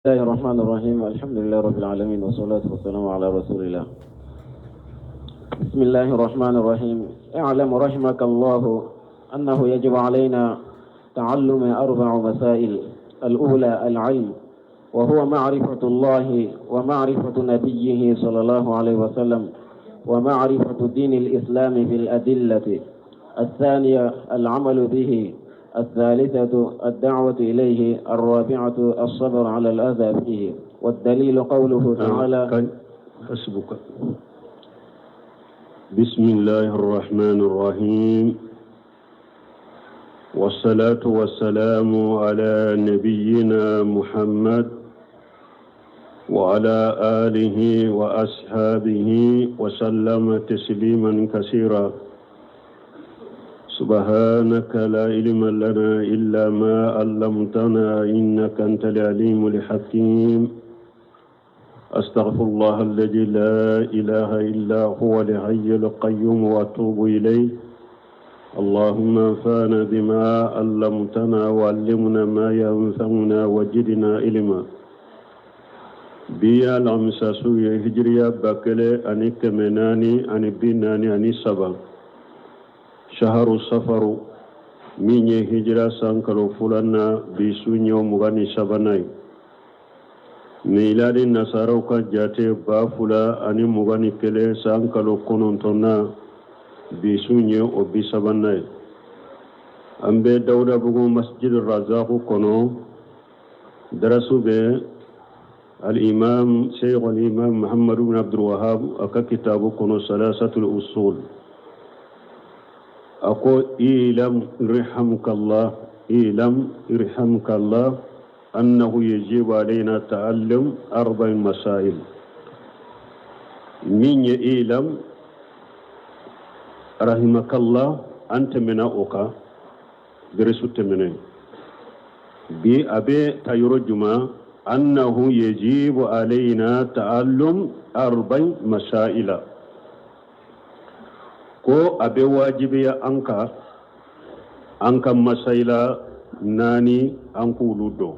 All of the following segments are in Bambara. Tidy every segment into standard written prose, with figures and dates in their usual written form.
الله الرحمن الرحيم، الحمد لله رب العالمين، والصلاة والسلام على رسول الله. بسم الله الرحمن الرحيم. اعلم رحمك الله أنه يجب علينا تعلم أربع مسائل. الأولى العلم، وهو معرفة الله ومعرفة نبيه صلى الله عليه وسلم ومعرفة دين الإسلام بالأدلة. الثانية العمل به. الثالثة الدعوة إليه. الرابعة الصبر على الأذى فيه. والدليل قوله تعالى: حسبك. بسم الله الرحمن الرحيم، والصلاة والسلام على نبينا محمد وعلى آله وأصحابه وسلم تسليما كثيرا. سبحانك لا علم لنا إلا ما علمتنا إنك أنت العليم الحكيم. أستغفر الله الذي لا إله إلا هو الحي القيوم وأتوب إليه. اللهم انفعنا بما علمتنا وعلمنا ما ينفعنا وزدنا علما. Bi alamisa su ye, hijiriya 1443, shaharu safaru, min ye hijira san kalo filanan, bi su ɲɛ 23nan ye. Miladi nasaraw ka jate, 2021 san kalo kɔnɔntɔnnan, bi su ɲɛ o 30nan ye. An bɛ Dawudabugu Masjid Razaku kɔnɔ. Darasu bɛ al-imam Sheikh al-imam Muhammad ibn Abdul Wahhab a ka kitabu kɔnɔ, Salasatul Usul. A ko: ilam irhamkallah, ilam irhamkallah annahu yajibu alayna ta'allum arba'i masail. Min ye ilam rahimakallah, an tɛmɛna o kan dɛrɛsu tɛmɛnen. Bi a bɛ ta yɔrɔ juma? Annahu yajibu alayna ta'allum arba'i masaila, ko a bɛ wajibiya an kan, an ka masayila naani, an k'olu dɔn.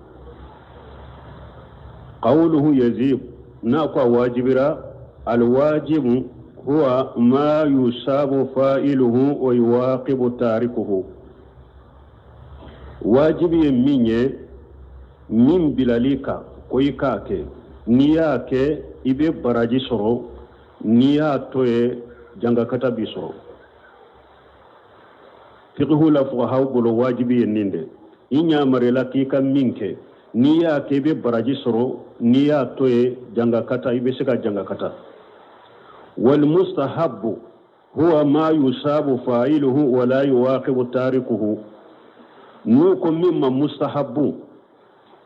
Qawluhu yajib, n'a ko a wajibira, alwajibu huwa ma yusabu fa'iluhu wa yuwaqibu tarikuhu. Wajibi ye min ye, min bilali kan ko i k'a kɛ, n'i y'a kɛ i bɛ baraji sɔrɔ, n'i y'a to ye jangakata b'i sɔrɔ. Fiqhu la, fuqahaw bolo, wajibi ye nin de: i ɲamarila k'i ka min kɛ, n'i y'a kɛ i bɛ baraji sɔrɔ, n'i y'a to ye jangakata, i bɛ se ka jangakata. Wal mustahabbu huwa ma yusabu fa'iluhu wa la yuwaqibu tarikuhu. N'u ko min ma mustahabbu,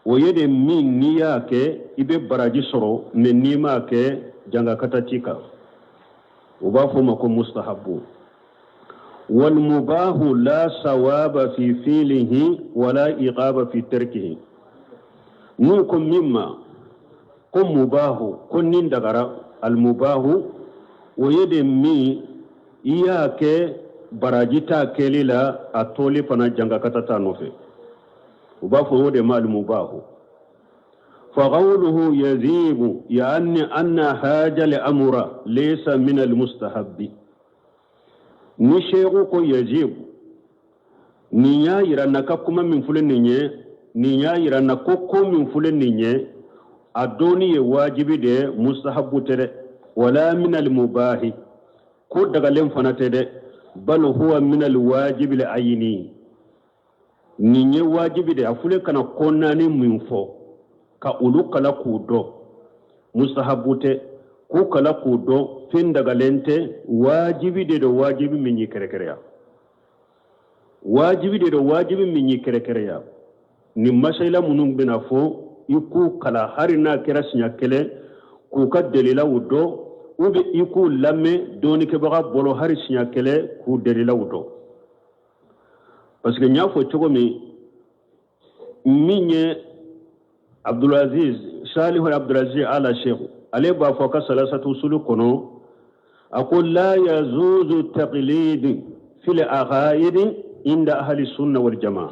o ye de min n'i y'a kɛ i bɛ baraji sɔrɔ, mais n'i m'a kɛ jangakata t'i kan, u b'a fɔ o ma ko mustahabbu. Walmubahu la sawaba fi fi'lihi wala iqaba fi tarkihi. N'u ko min ma ko mubahu, ko nin dagara, almubahu o ye de min i y'a kɛ baraji t'a kɛli la, a toli fana jangakata t'a nɔfɛ, u b'a fɔ o de ma almubahu. فقوله يجيب يعني أن هذا الأمر ليس من المستحب. Ni seku ko yajib, nin y'a yira na ka kuma min filɛ nin ye, nin y'a yira na ko ko min filɛ nin ye, a dɔnni ye wajibi de ye, mustahabu tɛ dɛ. Wala min almubahi, ko dagalen fana tɛ dɛ. Bal huwa min alwajibi ayini, nin ye wajibi de. A filɛ kana ko naani min fɔ, ka olu kala k'u dɔn, mustahabu tɛ, k'u kala k'u dɔn, fɛn dagalen tɛ, wajibi de don, wajibi min ye kɛrɛkɛrɛya, wajibi de don, wajibi min ye kɛrɛkɛrɛya. Nin masayila minnu bɛna fɔ, i k'u kala hali n'a kɛra siɲɛ kelen, k'u ka dalilaw dɔn, ou bien i k'u lamɛn dɔɔnikɛbaga bolo hali siɲɛ kelen, k'u dalilaw dɔn. Parce que n y'a fɔ cogo min, min ye Abdulaziz Salihu Abdulaziz Ala Sheikh, ale b'a fɔ ka Salasatu Usulu kɔnɔ, a ko: la yazuzu taqlid fil aqaidi inda ahli sunna wal jamaa.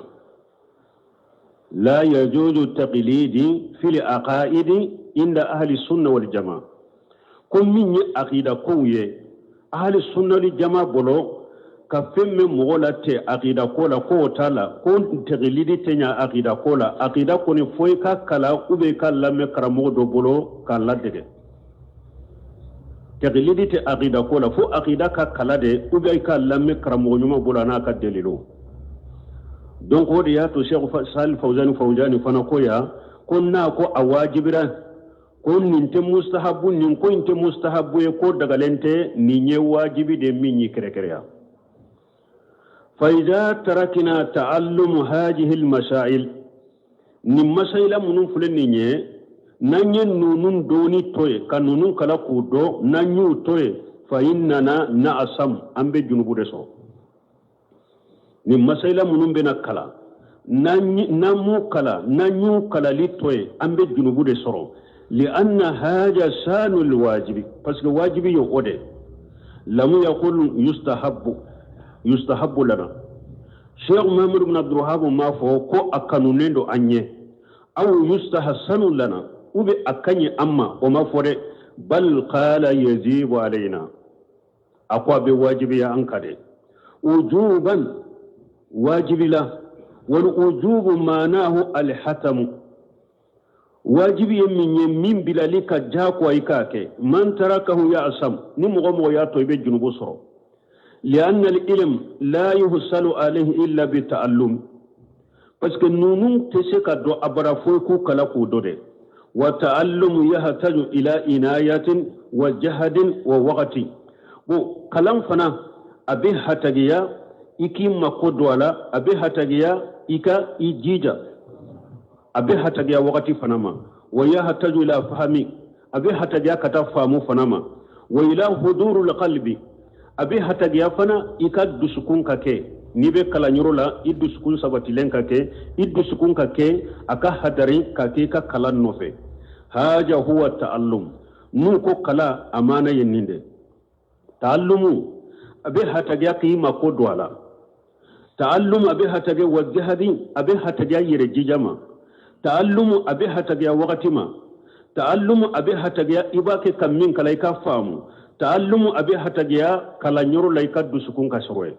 La yajuzu taqlidi fil aqaidi inda ahli sunna wal jamaa. Ko min ye aqida kow ye ahli sunna wal jamaa bolo ka fɛn mɛn mɔgɔ la tɛ aqida ko la k'o t'a la ko taqlidi tɛ ɲa aqida ko la aqida kɔni fo i ka kalan ou bien i ka lamɛn karamɔgɔ dɔ bolo k'a ladege taqlidi tɛ aqida ko la fo aqida ka kalan de ou bien i ka lamɛn karamɔgɔ ɲuman bolo a n'a ka dalilu donc o de y'a to Cheikh Salih Fawzani Fawzani fana ko ya ko n'a ko a wajibira ko nin tɛ mustahabu nin ko in tɛ mustahabu ye ko dagalen tɛ nin ye wajibi de min ye kɛrɛkɛrɛya fa iza tarakina ta'allumu hadhihi al-masail nin masayila minnu filɛ nin ye n'an ye ninnu dɔnni to ye ka ninnu kala k'u dɔn n'an y'u to ye fa innana na'asam an bɛ junubu de sɔrɔ nin masayila minnu bɛna kalan n'an m'u kalan n'an y'u kalali to ye an bɛ junubu de sɔrɔ li'anna haja sanul wajibi parce que wajibi ye o de lamu yakul yustahabbu yustahabbu lana Cheikh Muhammad ibn Abdul Wahhab m'a fɔ ko a kanunen don an ye aw yustahsanu lana ou bien a ka ɲi an ma o ma fɔ dɛ bal qala yajibu alayna a ko a bɛ wajibiya an kan de wujuban wajibi la wal wujubu maanahu alhatamu wajibi ye min ye min bilali ka diyagoya i k'a kɛ man tarakahu ya'sam ni mɔgɔ mɔgɔ y'a to i bɛ junubu sɔrɔ lianna al-ilm la yuhsalu alayhi illa bi ta'allum parce que ninnu tɛ se ka dɔn abada fo i k'u kala k'u dɔn dɛ wa ta'allumu yahtaju ila inayatin wa jahadin wa waqti bon kalan fana a bɛ hatagiya i k'i mako don a la a bɛ hatagiya i ka i jija a bɛ hatagiya wagati fana ma wa yahtaju ila fahami a bɛ hatagiya ka taa faamu fana ma wa ila hudurul qalbi a bɛ hatagiya fana i ka dusukun ka kɛ n'i bɛ kalanyɔrɔ la i dusukun sabatilen ka kɛ i dusukun ka kɛ a ka hadari ka kɛ i ka kalan nɔfɛ haja huwa ta'allum n'u ko kalan a maana ye nin de ta'allumu a bɛ hatagiya k'i mako don a la ta'allumu a bɛ hatagiya wa jahadi a bɛ hatagiya yɛrɛ jija ma ta'allumu a bɛ hatagiya wagati ma ta'allumu a bɛ hatagiya i b'a kɛ ka min kalan i ka faamu ta'allumu a bɛ hatagiya kalanyɔrɔ la i ka dusukun ka sɔrɔ yen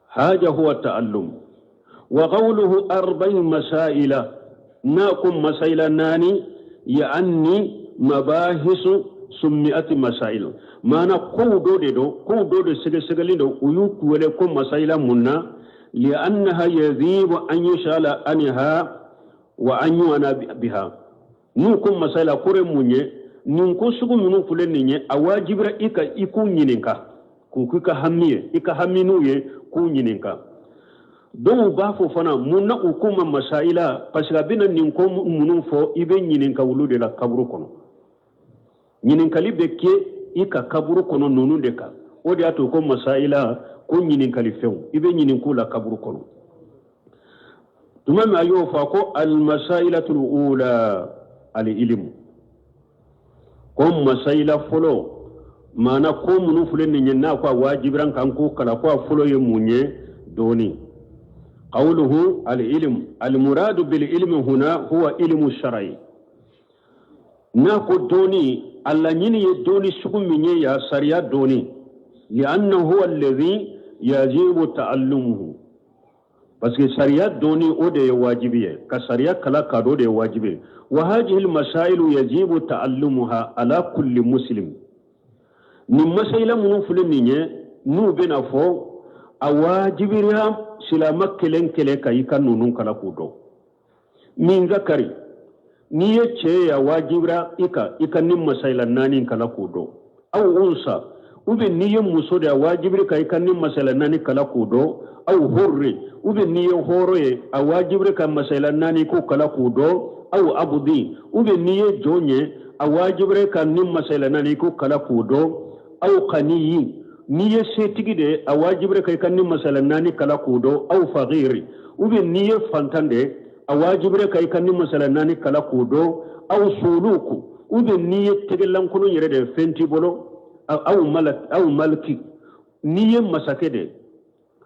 haja huwa ta'allum wa qawluhu arba'in masaila n'a ko masaila naani ya'anni mabahisu summi'ati masail maana kow dɔ de don kow dɔ de sɛgɛsɛgɛlen don u y'u wele ko masaila mun na li'annaha yajibu an yusala anha wa an yu'ana biha n'u ko masaila kɔrɔ ye mun ye nin ko sugu minnu filɛ nin ye a wajibira i ka i k'u ɲininka k'u k'i ka hami ye i ka hami n'u ye k'u ɲininka dɔw b'a fɔ fana mun na u k'u ma masaila parce que a bɛna nin ko minnu fɔ i bɛ ɲininka olu de la kaburu kɔnɔ ɲininkali bɛ kɛ i ka kaburu kɔnɔ ninnu de kan o de y'a to ko masaila ko ɲininkali fɛnw i bɛ ɲinink'u la kaburu kɔnɔ tuma min a y'o fɔ a ko almasailatul ula alilimu ko masaila fɔlɔ maana ko minnu filɛ nin ye n'a ko a wajibira an kan k'o kalan ko a fɔlɔ ye mun ye dɔɔni qawluhu alilmu almuradu bililmi huna huwa ilmu shar'i n'a ko dɔɔni a laɲini ye dɔɔni sugu min ye ya sariya dɔɔni li'annahu huwa alladhi yajibu ta'allumuhu parce que sariya dɔɔni o de ye wajibi ye ka sariya kala ka dɔn o de ye wajibi ye wa hadhihi almasailu yajibu ta'allumuha ala kulli muslim nin masayila minnu filɛ nin ye n'u bɛna fɔ a wajibira silama kelen kelen ka i ka ninnu kala k'u dɔn min zakari n'i ye cɛ ye a wajibira i kan i ka nin masayila naani kala k'o dɔn aw unsa ou bien n'i ye muso de a wajibira i kan i ka nin masayila naani kala k'o dɔn aw hurri ou bien n'i ye hɔrɔn ye a wajibira ka masayila naani k'o kala k'o dɔn aw abudi ou bien n'i ye jɔn ye a wajibira ka nin masayila naani k'o kala k'o dɔn aw ganiyi n'i ye setigi de ye a wajibira ka i ka nin masala naani kala k'o dɔn aw fagiri ou bien n'i ye fantan de ye a wajibira ka i ka nin masala naani kala k'o dɔn aw suluku ou bien n'i ye tɛgɛlankolon yɛrɛ de ye fɛn t'i bolo aw maliki n'i ye masakɛ de ye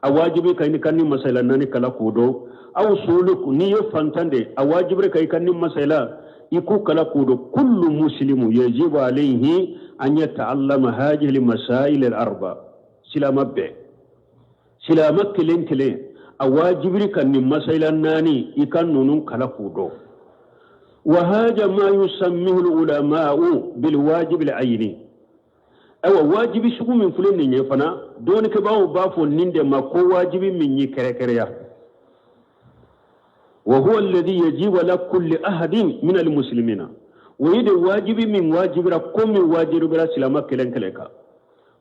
a wajibi ka i ka nin masala naani kala k'o dɔn Aw suluk, n'i ye fantan de, a wajibira i kan i ka nin masala i k'u kala k'u dɔn. Kullu muslimu yajibu alayhi an yata'allama hadhihi al-masail al-arba. Silama bɛɛ, silama kelen kelen, a wajibir'i kan nin masala naani i ka ninnu kala k'u dɔn. Wa haja ma yusammihu al-ulama'u bil wajib al-ayni. Ayiwa, wajibi sugu min filɛ nin ye fana, dɔnnikɛbaaw b'a fɔ nin de ma ko wajibi min ye kɛrɛkɛrɛya. Wa huwa alladhi yajibu ala kulli ahadin min almuslimina, o ye de wajibi min wajibira, ko min wajibira silama kelen kelen kan.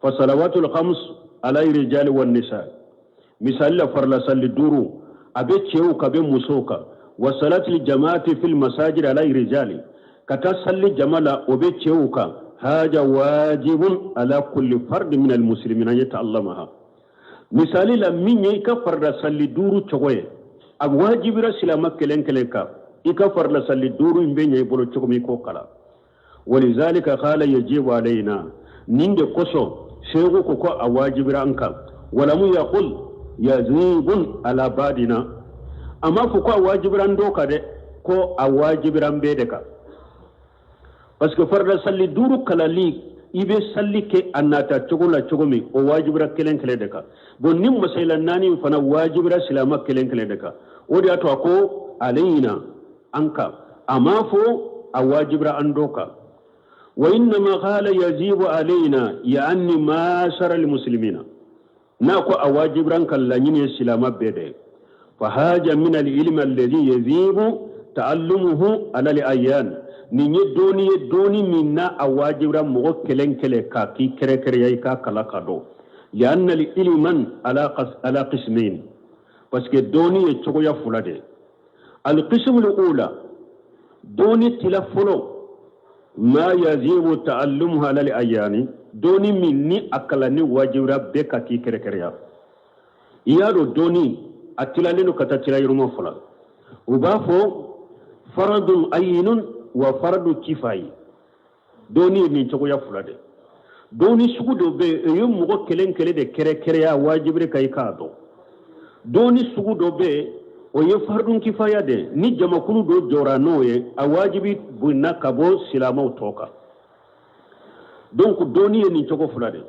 Fa salawatul khams ala rijali wan nisa, misali la farila salli duuru, a bɛ cɛw kan, a bɛ musow kan. Wa salatul jamaati fil masajid ala rijali, ka taa salli jama la, o bɛ cɛw kan. Haja wajibun ala kulli fard min al muslimin an yata'allamaha. Misali la, min ye i ka farida salli duuru cogo ye, a wajibira silama kelen kelen kan i ka farida salli duuru in bɛ ɲɛ i bolo cogo min, i k'o kalan. Walizalika qala yajibu alayna, nin de kosɔn seku ko ko a wajibira an kan. Walamu yaqul yajibun ala badina, a m'a fɔ ko a wajibira an dɔ kan dɛ, ko a wajibira an bɛɛ de kan, parce que farida salli duuru kalali, i bɛ salli kɛ a nata cogo la cogo min, o wajibira kelen kelen de kan. Bon, ni masala naani fana wajibira silama kelen kelen de kan, o de y'a to a ko alayna, an kan, a m'a fɔ a wajibira an dɔ kan. Wa innama qala yajibu alayna yaani ma'ashara almuslimina, n'a ko a wajibira an kan, laɲini ye silama bɛɛ de ye. Fa haja min alilmi alladhi yajibu ta'allumuhu ala al-ayyan, nin ye dɔɔni ye, dɔɔni min na a wajibira mɔgɔ kelen kelen k'a k'i kɛrɛkɛrɛya i k'a kala ka dɔn. Lianna al-ilman ala qismain, parce que dɔɔni ye cogoya fila de ye. Alqismu al-ula, dɔɔni tila fɔlɔ, ma yajibu ta'allumuhu ala al-ayani, dɔɔni min ni a kalanni wajibira bɛɛ ka k'i kɛrɛkɛrɛya. I y'a dɔn, dɔɔni a tilalen don ka taa tila yɔrɔma fila, u b'a fɔ faradun ayinun wa faradu kifayi. Dɔɔni ye nin cogoya fila de. Dɔɔni sugu dɔ bɛ yen, o ye mɔgɔ kelen kelen de kɛrɛkɛrɛya wajibiri ka i k'a dɔn. Dɔɔni sugu dɔ bɛ yen, o ye faridun kifaya de, ni jamakulu dɔ jɔra n'o ye, a wajibi bonna ka bɔ silamɛw tɔ kan. Donc dɔɔni ye nin cogo fila de.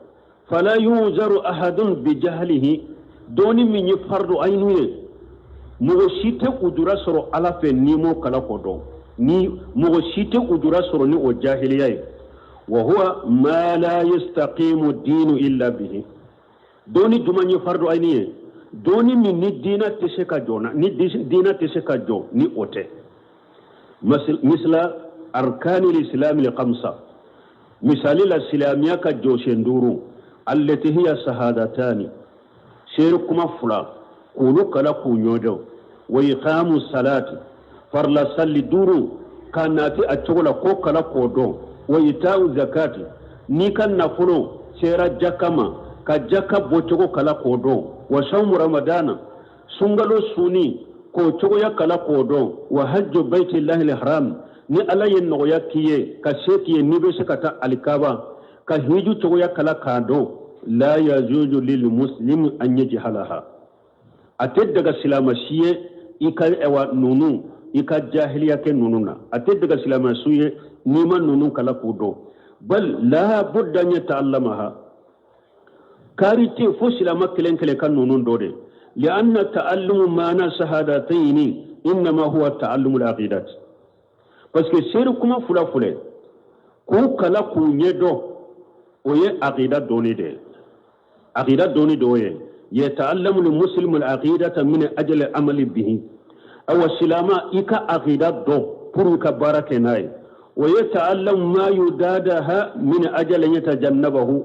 Fala yuzaru ahadun bi jahlihi, dɔɔni min ye fardu ayinu ye, mɔgɔ si tɛ ujura sɔrɔ Ala fɛ n'i m'o kala k'o dɔn, ni mɔgɔ si tɛ ujura sɔrɔ ni o jahiliya ye. Wa huwa ma la yastaqimu diinu illa bihi. Dɔɔni jumɛn ye fardu ayini ye? Dɔɔni min ni diina tɛ se ka jɔ na, ni diina tɛ se ka jɔ ni o tɛ. Misla arkani lislami lkamsa, misali la silamɛya ka jɔsen duuru, allati hiya sahadatani, seere kuma fila, k'olu kala k'u ɲɔdɔn, wa iqamu salati, farla salli duuru ka nati a cogo la k'o kala k'o dɔn, wa ita'u zakati, n'i ka nafolo sera jaka ma, ka jaka bɔcogo kala k'o dɔn, wa sawmu ramadana, sunkalo sunni k'o cogoya kala k'o dɔn, wa hajju baitillahi haram, ni Ala ye nɔgɔya k'i ye ka se k'i ye, n'i bɛ se ka taa Alikaba ka hiju cogoya kala k'a dɔn. La yajuzu lil muslim an yajhalaha, a tɛ daga silama si ye i ka ɛwa nunu, i ka jahiliya kɛ nunu na, a tɛ daga silama si ye n'i ma nunu kala k'u dɔn. Bal la budda an yata'allamaha, kaari tɛ fo silama kelen kelen ka nunu dɔn de. Lianna ta'allumu maana sahadatayni innama huwa ta'allumu al-aqidat, parce que seere kuma fila filɛ, k'u kala k'u ɲɛ dɔn, o ye aqida dɔnni de ye, aqida dɔnni dɔ ye. Yata'allamu al-muslimu al-aqidata min ajli amali bihi, awa silama i ka aqida dɔn pour i ka baara kɛ n'a ye. Wa yata'allamu ma yudadaha min ajli yatajannabahu,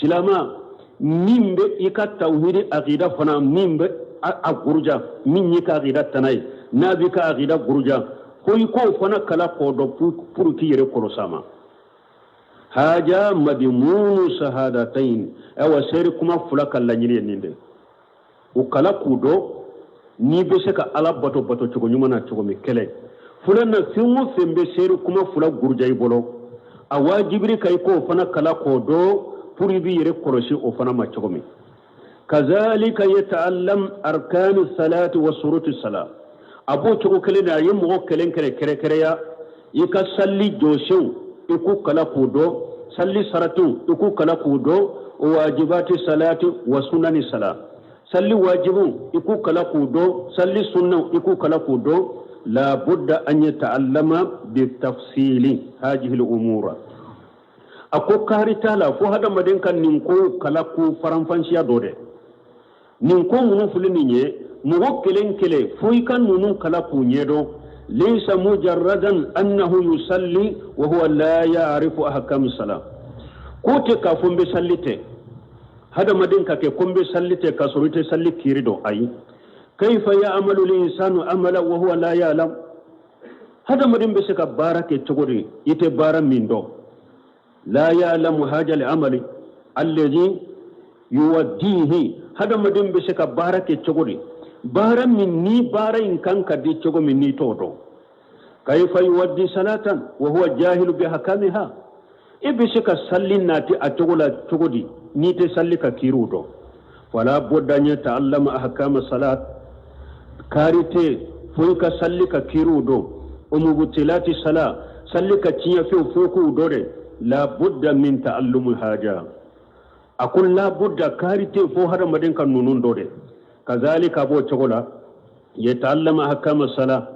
silama min bɛ i ka tawhidi aqida fana, min bɛ a guruja, min y'i ka aqida tana ye, n'a b'i ka aqida guruja, ko i k'o fana kala k'o dɔn pour k'i yɛrɛ kɔlɔsi a ma. Haja madimunu sahadatain, awa seere kuma fila ka laɲini ye nin de, o kala k'u dɔn n'i bɛ se ka Ala bato bato cogo ɲuman na cogo min. Kɛlɛ fula na, fɛn o fɛn bɛ seere kuma fila guruja i bolo, a wajibiri ka i k'o fana kala k'o dɔn pour i b'i yɛrɛ kɔlɔsi o fana ma cogo min. Kazalika yata'allam arkanu salati wa suruti sala. A b'o cogo kelen na, a ye mɔgɔ kelen kelen kɛrɛkɛrɛya, i ka salli jɔsenw i k'u kala k'u dɔn, salli saratiw i k'u kala k'u dɔn, o wajibati salati wa sunani sala, salli wajibuw i k'u kala k'u dɔn, salli sunnaw i k'u kala k'u dɔn. La budda an yata'allama bi tafsili hajihi al-umura. A ko kaari t'a la fo hadamaden ka nin ko kala k'u faranfansiya dɔ dɛ. Nin ko minnu filɛ nin ye, mɔgɔ kelen kelen fo i ka ninnu kala k'u ɲɛdɔn. Laysa mujarradan annahu yusalli wa huwa la ya'rifu ahkam salam. Ko tɛ k'a fɔ n bɛ salli tɛ, hadamaden ka kɛ ko n bɛ salli tɛ k'a sɔrɔ i tɛ salli kiiri dɔn. Ayi, kayfa ya'malu l'insanu amala wa huwa la ya'lam? Hadamaden bɛ se ka baara kɛ cogo di i tɛ baara min dɔn? La ya'lamu haja al-amali alladhi yuwaddihi. Hadamaden bɛ se ka baara kɛ cogo di, baara min ni baara in kan ka di cogo min n'i t'o dɔn? Kayfa yuwaddi salatan wa huwa jahilu bi hakamiha? E bɛ se ka salli nati a cogo la cogo di n'i tɛ salli ka kiiriw dɔn? Fala budda an yata'allama ahkama salat. Kaari tɛ fo i ka salli ka kiiriw dɔn. O mubtilati sala, salli ka tiɲɛfɛnw fo k'u dɔn dɛ. La budda min ta'allumi haja. A ko la budda, kaari tɛ fo hadamaden ka ninnu dɔn dɛ. Kazalika, a b'o cogo la, yata'allama ahkama sala,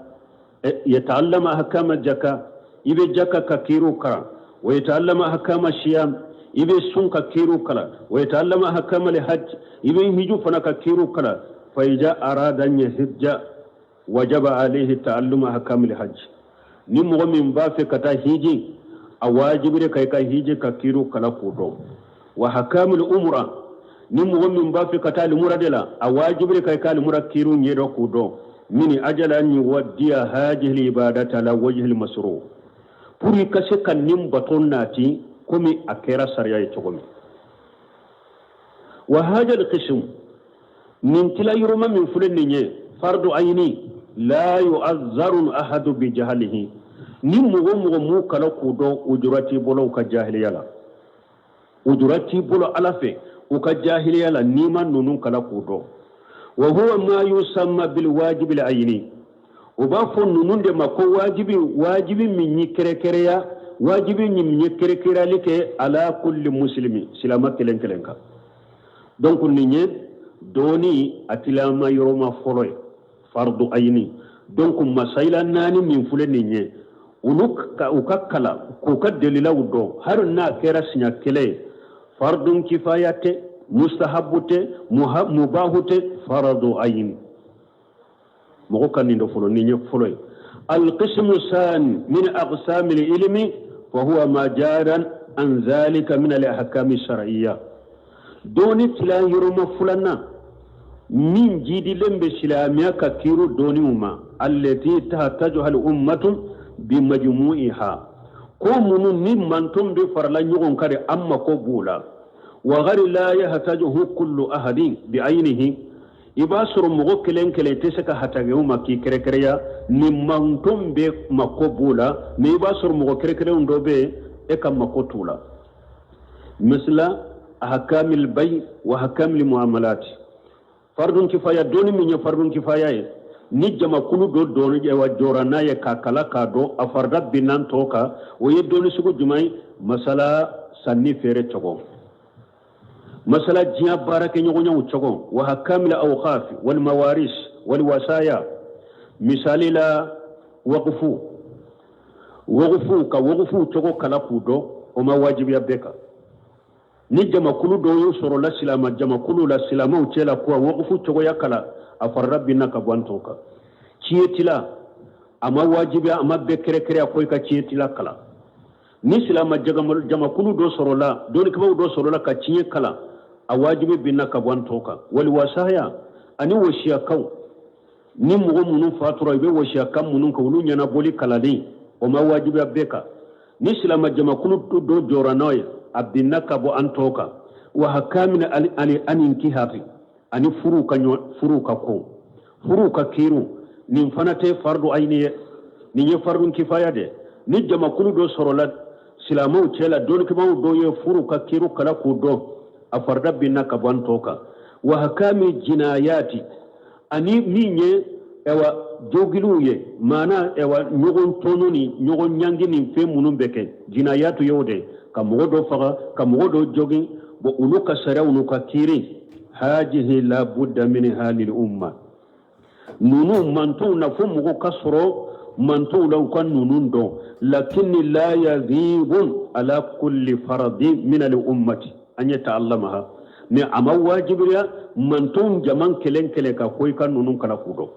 yata'allama ahkama jaka, i bɛ jaka ka kiiriw kalan, wa yata'allama ahkama siyam, i bɛ sun ka kiiriw kalan, wa yata'allama ahkama hajj, i bɛ hiju fana ka kiiriw kalan. Fa iza arada an yahijja wajaba alayhi ta'alluma ahkam hajj. Ni mɔgɔ min b'a fɛ ka taa hiji, a wajibire ka i ka hiji ka kiiriw kalan k'o dɔn. Wa ahkamul umra, ni mɔgɔ min b'a fɛ ka taa limura de la, a wajibire ka i ka limura kiiriw ɲɛdɔn k'o dɔn. Min ajali an yuwaddiya hajihi ibadata ala wajhil masru, pour i ka se ka nin bato nati komi a kɛra sariya ye cogo min. Wa hajal qism, nin tila yɔrɔma min filɛ nin ye, fardu ayini, la yu'azzaru ahadu bi jahalihi. Ni mɔgɔ mɔgɔ m'u kala k'u dɔn, ujura t'i bolo u ka jahiliya la, ujura t'i bolo Ala fɛ u ka jahiliya la n'i ma ninnu kala k'u dɔn. Wa huwa ma yusamma bil wajibi al ayini. U b'a fɔ ninnu de ma ko wajibi, wajibi min ye kɛrɛkɛrɛya, wajibi min ye kɛrɛkɛrɛyali kɛ ala kulli muslimi, silama kelen kelen kan. Donc nin ye dɔɔni a tilama yɔrɔma fɔlɔ ye, fardu ayini. Donc masayila naani min filɛ nin ye, olu ka u ka kalan k'u ka delilaw dɔn, hali n'a kɛra siɲɛ kelen ye. Fardun kifaya tɛ, mustahabu tɛ, mubahu tɛ, fardu ayini. Mɔgɔ ka nin dɔ fɔlɔ, nin ye fɔlɔ ye. Alqismu sani min aqsami ilmi fa huwa ma jaran an zalika min al ahkami shar'iyya. Dɔɔni tila yɔrɔma filanan min jidilen bɛ silamɛya ka kiiru dɔɔniw ma, allati tahtaju al ummatu bi majmu'iha, ko minnu ni manton bɛ farala ɲɔgɔn kan de, an mako b'u la. Wa gari la yahtajuhu kullu ahadin bi aynihi. I b'a sɔrɔ mɔgɔ kelen kelen tɛ se ka hatage u ma k'i kɛrɛkɛrɛya ni manton bɛ mako b'u la, mais i b'a sɔrɔ mɔgɔ kɛrɛkɛrɛnw dɔ bɛ yen, e ka mako t'u la. Misla ahkamil bay wa ahkamil muamalat. Fardun kifaya, dɔɔni min ye fardun kifaya ye, ni jamakulu dɔ dɔɔni wa jɔra n'a ye k'a kala k'a dɔn, a farida binna tɔ kan, o ye dɔɔni sugu jumɛn ye? Masala sanni feere cogo, masala diɲɛ baarakɛɲɔgɔnyaw cogo, wa ahkamil awqaf wal mawaris wal wasaya. Misali la, wakufu, wakufu ka wakufu cogo kala k'u dɔn, o ma wajibiya bɛɛ kan. Ni jamakulu dɔw y'o sɔrɔ la silama jamakulu la, silamaw cɛ la, ko wakufu cogoya kala, a farida binna ka bɔ an tɔw kan. Tiɲɛtila, a ma wajibiya, a ma bɛɛ kɛrɛkɛrɛya ko i ka tiɲɛtila kala. Ni silama jamakulu dɔ sɔrɔla, dɔnnikɛbaaw dɔ sɔrɔla ka tiɲɛ kalan, a wajibi binna ka bɔ an tɔw kan. Wali wasaya, ani wasiyakaw, ni mɔgɔ minnu fatura, i bɛ wasiyakan minnu kɛ, olu ɲɛnabɔli kalanni, o ma wajibiya bɛɛ kan. Ni silama jamakulu dɔ jɔra n'a ye, a binna ka bɔ an tɔw kan. Wa hakamina ani ankihati, ani furuw ka ɲɔ furuw ka ko, furuw ka kiiriw, nin fana tɛ fardu ayini ye, nin ye fardu kifaya de. Ni jamakulu dɔ sɔrɔla silamɛw cɛ la, dɔnnikɛbaaw dɔ ye furuw ka kiiriw kala k'u dɔn, a farida binna ka bɔ an tɔw kan. Wa hakami jinayati, ani min ye ayiwa jogiliw ye, maana ayiwa ɲɔgɔn tɔɲɔ ni ɲɔgɔn ɲangi ni fɛn minnu bɛ kɛ, jinayatu y'o de, ka mɔgɔ dɔ faga, ka mɔgɔ dɔ jogin. Bon, olu ka sariyaw n'u ka kiiri, hajihi la budda minha lil umma. Ninnu mantonw na, fo mɔgɔ ka sɔrɔ mantonw la, u ka ninnu dɔn. Lakini la yazibun ala kulli faradi min al ummati an yata'allamaha, mais a ma wajibiya mantonw jama kelen kelen kan ko i ka ninnu kalan k'u dɔn.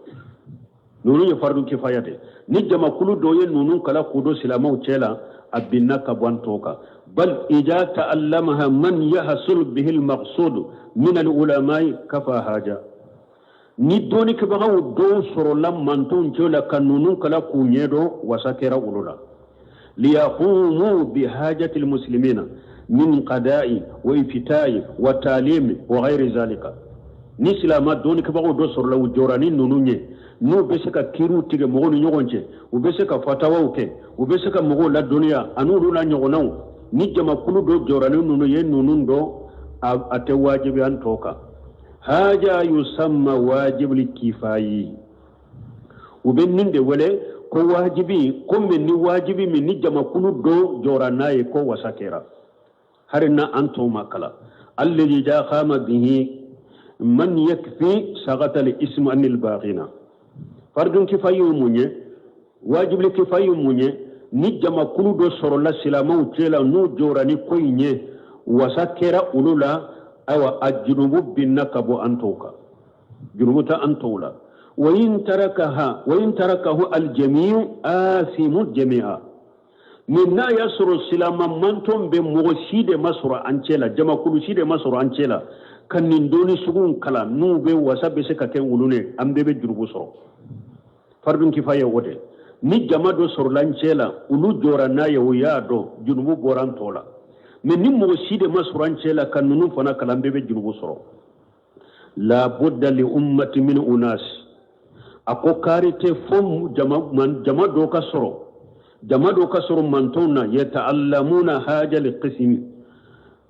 Ninnu ye fardu kifaya de. Ni jamakulu dɔ ye ninnu kalan k'u dɔn silamɛw cɛ la, a binna ka bɔ an tɔw kan. Bal ija ta'allamaha man yahsul bihi al-maqsud min al-ulama'i kafa haja. Ni dɔnnikɛbagaw dɔw sɔrɔla mantonw cɛ la ka ninnu kalan k'u ɲɛdɔn, wasa kɛra olu la. Liyaqumu bihajati almuslimina min qada'i wa ifta'i wa talimi wa ghayri zalika. Ni silama dɔnnikɛbagaw dɔ sɔrɔla, u jɔra ni ninnu ye, n'u bɛ se ka kiiriw tigɛ mɔgɔw ni ɲɔgɔn cɛ, u bɛ se ka fatawaw kɛ, u bɛ se ka mɔgɔw ladɔnniya, ani olu n'a ɲɔgɔnnaw, ni jamakulu dɔ jɔra ni ninnu ye, ninnu dɔn, a tɛ wajibi an tɔ kan. Haja yusamma wajibul kifayi. U bɛ nin de wele ko wajibi, ko min ni wajibi min ni jamakulu dɔ jɔra n'a ye, ko wasa kɛra hari na an tɔw ma kalan. Alladhi ja qama bihi man yakfi sagata al ismu anil baghina. Fardun kifayi ye mun ye? Wajibili kifayi ye mun ye? Ni jamakulu dɔ sɔrɔla silamɛw cɛ la, n'u jɔra ni ko in ye, wasa kɛra olu la. Ayiwa, a junubu binna ka bɔ an tɔw kan, junubu tɛ an tɔw la. Wa in tarakaha wa in tarakahu aljamiu asimu jami'a. Mais n'a y'a sɔrɔ silama mantɔn bɛ, mɔgɔ si de ma sɔrɔ an cɛ la, jamakulu si de ma sɔrɔ an cɛ la ka nin dɔnni suguw kalan, n'u bɛ wasa bɛ se ka kɛ olu ne, an bɛɛ bɛ jurubu sɔrɔ. Fardun kifaya o de. Ni jama dɔ sɔrɔla an cɛ la, olu jɔra n'a ye, o y'a dɔn, junubu bɔra an tɔ la. Mais ni mɔgɔ si de ma sɔrɔ an cɛ la ka ninnu fana kalan, an bɛɛ bɛ junubu sɔrɔ. La budda li ummati min unas. A ko kaari tɛ fo jama dɔ ka sɔrɔ, jama dɔ ka sɔrɔ mantɔnw na, yata'allamuna haja li qismi,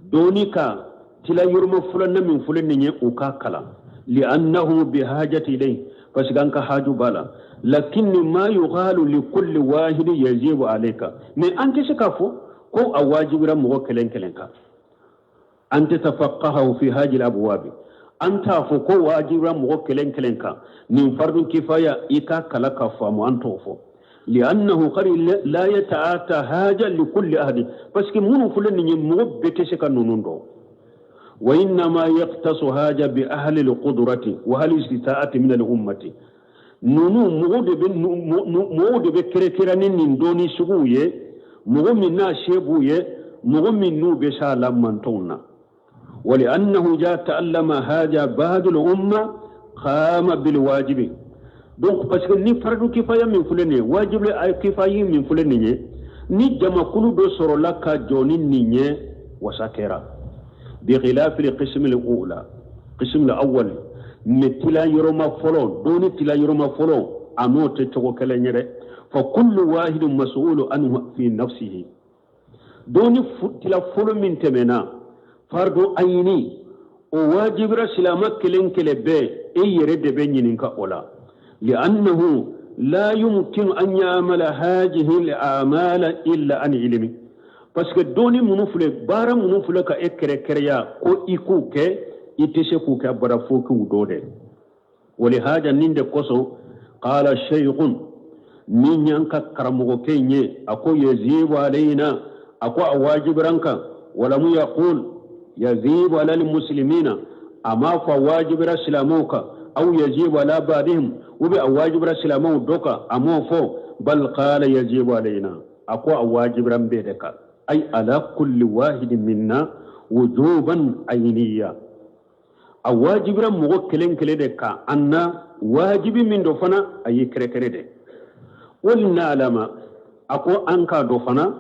dɔɔni ka tila yɔrɔma filanan min filɛ nin ye, u ka kalan. Li'annahu bihajati ilayhi, parce que an ka haju b'a la. Lakinni ma yuqalu li kulli wahidi yajibu alayka, mais an tɛ se k'a fɔ ko a wajibira mɔgɔ kelen kelen kan. An tatafaqahahu fi hajil abwabi, an t'a fɔ ko wajibira mɔgɔ kelen kelen kan nin fardun kifaya i ka kala ka faamu, an t'o fɔ. Li'annahu qad la yata'ata haja li kulli ahadi, parce que minnu filɛ nin ye, mɔgɔ bɛɛ tɛ se ka ninnu dɔn. Wa innama yaqtasu haja bi ahli al-qudrati wa ahli istita'ati min al-ummati. Ninnu mɔgɔw de bɛ kɛrɛkɛrɛ ni nin dɔnni suguw ye, mɔgɔ min n'a se b'u ye, mɔgɔ min n'u bɛ s'a la mantɔnw na. Wali'annahu ja ta'allama haja ba'dul umma qama bil wajibi. Donc parce que ni fardu kifaya min filɛ nin ye, wajibi kifayi min filɛ nin ye, ni jamakulu dɔ sɔrɔla ka jɔ ni nin ye, wasa kɛra. Bi khilafi al-qism al-ula, qism al-awwal, mais tila yɔrɔma fɔlɔ, dɔnni tila yɔrɔma fɔlɔ, a n'o tɛ cogo kelen ye dɛ. Fa kullu wahidin mas'ulu anhu fi nafsihi. Dɔnni tila fɔlɔ min tɛmɛna, fardu ayini, o wajibira silama kelen kelen bɛɛ, e yɛrɛ de bɛ ɲininka o la. Li'annahu la yumkinu an ya'mala hajihi al-a'mala illa an ilmi, parce que dɔnni minnu filɛ, baara minnu filɛ ka e kɛrɛkɛrɛya ko i k'u kɛ, i tɛ se k'u kɛ abada fo k'u dɔn dɛ. Walihaja, nin de kosɔn, qala shaykhun, min y'an ka karamɔgɔkɛ in ye, a ko yazibu alayna, a ko a wajibira an kan. Walamu yaqul yazibu ala almuslimina, a m'a fɔ a wajibira silamɛw kan, aw yazibu ala ba'dihim, ou bien a wajibira silamɛw dɔ kan, a m'o fɔ. Bal qala yazibu alayna, a ko a wajibira an bɛɛ de kan, ay ala kulli wahidin minna wujuban ayniya. A wajibira mɔgɔ kelen kelen de kan an na, wajibi min dɔ fana a y'i kɛrɛkɛrɛ de. Walinalama, a ko an k'a dɔn fana,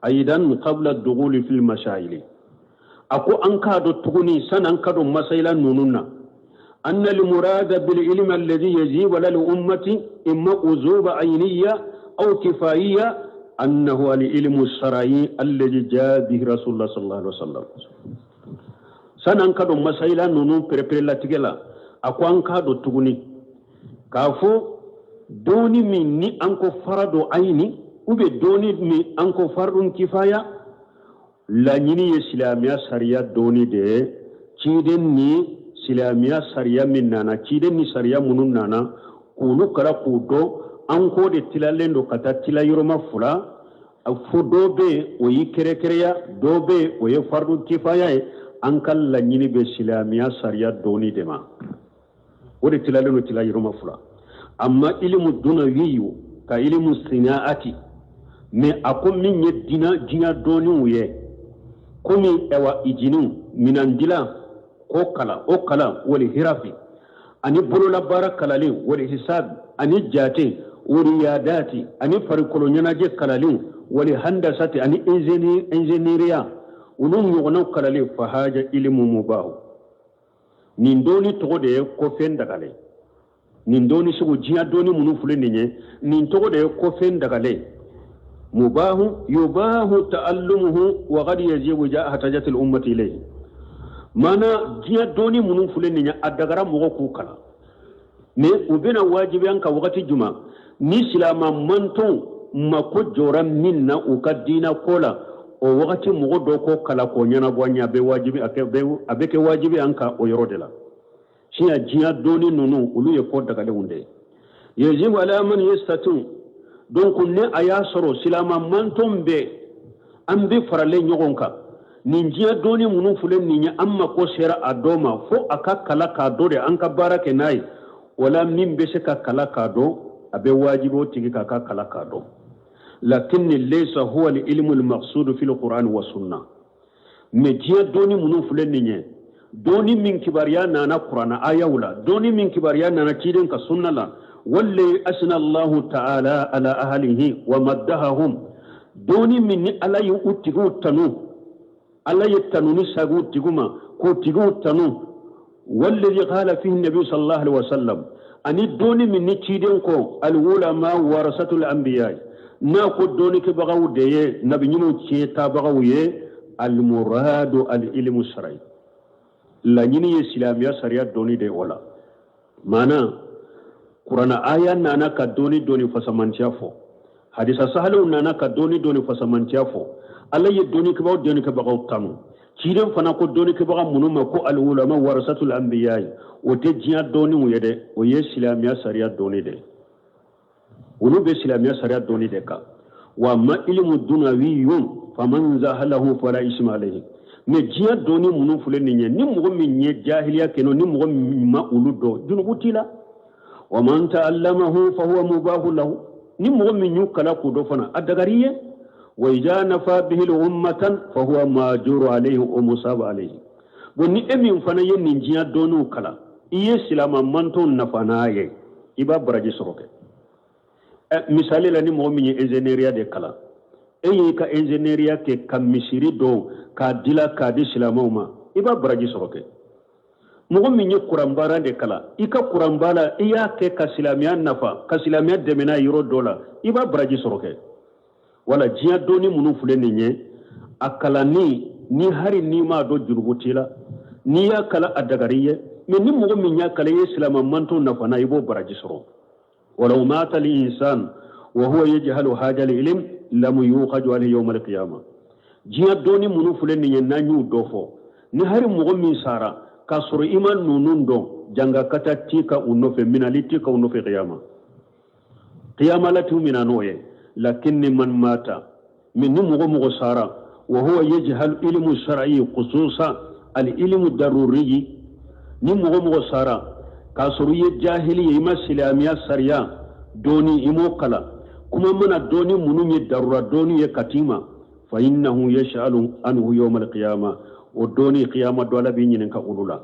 ayidan qabla dughuli fil masaili, a ko an k'a dɔn tuguni sani an ka don masayila ninnu na, anna al-murada bil ilmi alladhi yajibu ala al-ummati imma uzuba ayniya aw kifaiya annahu al-ilmu shar'i alladhi jaa bihi rasulullah sallallahu alaihi wasallam. Sani an ka don masayila ninnu pereperelatigɛ la, a ko an k'a dɔn tuguni k'a fɔ dɔɔni min ni an ko faradu ayini ou bien dɔɔni min an ko faridun kifaya, laɲini ye silamɛya sariya dɔɔni de ye. Ciden ni silamɛya sariya min nana, ciden ni sariya minnu nana k'olu kala k'u dɔn, an k'o de tilalen don ka taa tila yɔrɔma fila. Fo dɔ bɛ yen, o y'i kɛrɛkɛrɛya, dɔ bɛ yen, o ye faridu kifaya ye. An ka laɲini bɛ silamɛya sariya dɔɔni de ma, o de tilalen don tila yɔrɔma fila. Amma ilimu dunawiyu ka ilimu sinaati, mais a ko min ye dina diɲɛ dɔɔniw ye, komi ɛwa ijiniw minan dilan k'o kalan, o kalan wali hirafi ani bololabaara kalalen, wali hisabi ani jate, wariyadati ani farikolo ɲɛnajɛ kalalen, wali handasati ani injeniyɛriya, olu ɲɔgɔnnaw kalalen, fahaja ilimu mubahu. Nin dɔɔni tɔgɔ de ye ko fɛn dagalen. Nin dɔɔni sugu, diɲɛ dɔɔni minnu filɛ nin ye, nin tɔgɔ de ye ko fɛn dagalen, mubahu, yubahu ta'allumuhu wa qad yajibu ja hatajat al ummati ilayhi. Mana diɲɛ dɔɔni minnu filɛ nin ye, a dagara mɔgɔ k'u kalan, mais u bɛna wajibiya an kan wagati juma? Ni silama mantɔnw mako jɔra min na u ka diina ko la, o wagati mɔgɔ dɔ k'o kalan k'o ɲɛnabɔ an ye, a bɛ wajibi a bɛ kɛ wajibi an kan o yɔrɔ de la. Siɲɛ diɲɛ dɔɔni ninnu, olu ye ko dagalenw de ye. Yajibu ala man yastati. Donc ni a y'a sɔrɔ silama mantɔn bɛɛ an bɛ faralen ɲɔgɔn kan, nin diɲɛ dɔɔni minnu filɛ nin ye, an mako sera a dɔ ma, fo a ka kala k'a dɔn de an ka baara kɛ n'a ye. Wala min bɛ se ka kala k'a dɔn, a bɛ wajibi o tigi k'a ka kala k'a dɔn. Lakin laysa huwa al-ilmu al-maqsud fi al-Qur'an wa sunna. Mais diɲɛ dɔɔni minnu filɛ nin ye, dɔɔni min kibaruya nana kuranna ayaw la, dɔɔni min kibaruya nana ciden ka sunna la, walle asna Allahu ta'ala ala ahlihi wa maddahahum, dɔɔni min ni Ala ye u tigiw tanu, Ala ye tanuni sagu u tigiw ma k'u tigiw tanu, wallazi qala fihi nabi sallallahu alaihi wasallam, ani dɔɔni min ni ciden ko alwulama warasatul anbiya, n'a ko dɔɔnikɛbagaw de ye nabi ɲumanw tiɲɛ taabagaw ye, almuradu alilmu sarai, laɲini ye silamɛya sariya dɔɔni de. O la maana kurana aya nana ka dɔɔni dɔɔni fasamantiya fɔ, hadisa sahalew nana ka dɔɔni dɔɔni fasamantiya fɔ. Ala ye dɔɔnikɛbagaw dɔɔnikɛbagaw tanu, ciden fana ko dɔɔnikɛbaga minnu ma ko alwulama warasatul anbiya, o tɛ diɲɛ dɔɔniw ye dɛ, o ye silamɛya sariya dɔɔni de. Olu bɛ silamɛya sariya dɔɔni de kan. Wa ma ilimu dunawiyun faman zahalahu fala isma alayhi. Mais diɲɛ dɔɔni minnu filɛ nin ye, ni mɔgɔ min ye jahiliya kɛ, ni mɔgɔ min ma olu dɔn, junubu t'i la. Wa man ta'allamahu fa huwa mubahu lahu, ni mɔgɔ min y'u kala k'u dɔn fana, a dagari ye. Wa idha nafa bihi ummatan fa huwa majuru alayhi wa musabu alayhi. Bon, ni e min fana ye nin diɲɛ dɔɔniw kalan, i ye silama mantɔn nafa n'a ye, i b'a baraji sɔrɔ kɛ. Misali la, ni mɔgɔ min ye ingénieuriya de kalan, e y'i ka ingénieuriya kɛ ka misiri dɔn k'a dila k'a di silamɛw ma, i b'a baraji sɔrɔ kɛ. Mɔgɔ min ye kuranbaara de kalan, i ka kuranbaara, i y'a kɛ ka silamɛya nafa, ka silamɛya dɛmɛ n'a yɔrɔ dɔ la, i b'a baraji sɔrɔ kɛ. Wala diɲɛ dɔnni minnu filɛ nin ye, a kalanni ni hari n'i m'a dɔn, jurubu t'i la. N'i y'a kalan, a dagari ye. Mais ni mɔgɔ min y'a kalan, i ye silama mantɔn nafa n'a, i b'o baraji sɔrɔ. Walaw mata al-insan wa huwa yajhalu haja al-ilm lam yukhaju alayhi yawm al-qiyamah. Diɲɛ dɔnni minnu filɛ nin ye, n'an y'u dɔ fɔ, ni hari mɔgɔ min sara k'a sɔrɔ i ma ninnu dɔn, janga kata t'i ka u nɔfɛ, minali t'i ka u nɔfɛ qiyama. Qiyama la t'u mina n'o ye. Lakinni man mata min, ni mɔgɔ mɔgɔ sara, wa huwa yajhal ilmu shar'i khususan al ilmu daruri, ni mɔgɔ mɔgɔ sara k'a sɔrɔ i ye jahili ye, i ma silamɛya sariya dɔɔni, i m'o kalan, kuma mana dɔɔni minnu ye darura dɔɔni ye ka t'i ma, fa innahu yash'alu anhu yawm al-qiyama, o dɔɔni qiyama dɔ Ala b'i ɲininka olu la.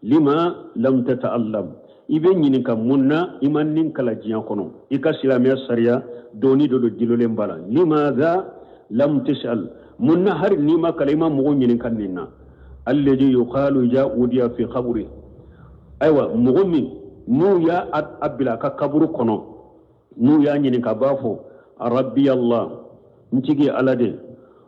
Lima lam tata'allam, i bɛ ɲininka mun na i ma nin kalan diɲɛ kɔnɔ, i ka silamɛya sariya dɔɔni dɔ don jilolen b'a la. Limadha lam tas'al, mun na hari n'i ma kalan, i ma mɔgɔw ɲininka nin na. Alladhi yuqalu ja udiya fi qabri, ayiwa mɔgɔ min n'u y'a a bila a ka kaburu kɔnɔ, n'u y'a ɲininka, b'a fɔ rabbi Allah, n tigi Ala de,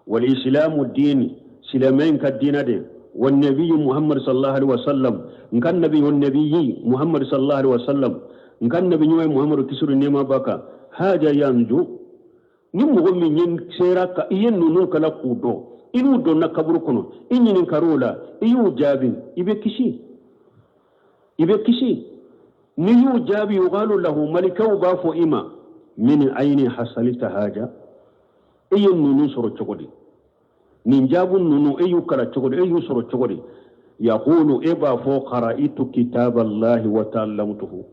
wal islamu dini, silamɛ in ka diina de, wa nabiyyu Muhammad sallallahu alaihi wasallam, n ka nabi, wa nabiyyi Muhammad sallallahu alaihi wasallam. N ka nabi ɲuman ye Muhamadu kisi ni nɛɛma b'a kan haja yanju ni mɔgɔ min ye sera ka i ye ninnu kalan k'u dɔn i n'u donna kaburu kɔnɔ i ɲininkar'o la i y'u jaabi i bɛ kisi i bɛ kisi n'i y'u jaabi yuqalu lahu malikaw b'a fɔ i ma min ayni hasalita haja e ye ninnu sɔrɔ cogo di nin jaabu ninnu e y'u kalan cogo di e y'u sɔrɔ cogo di yaqulu e b'a fɔ qara'tu kitaballahi wa ta'allamtuhu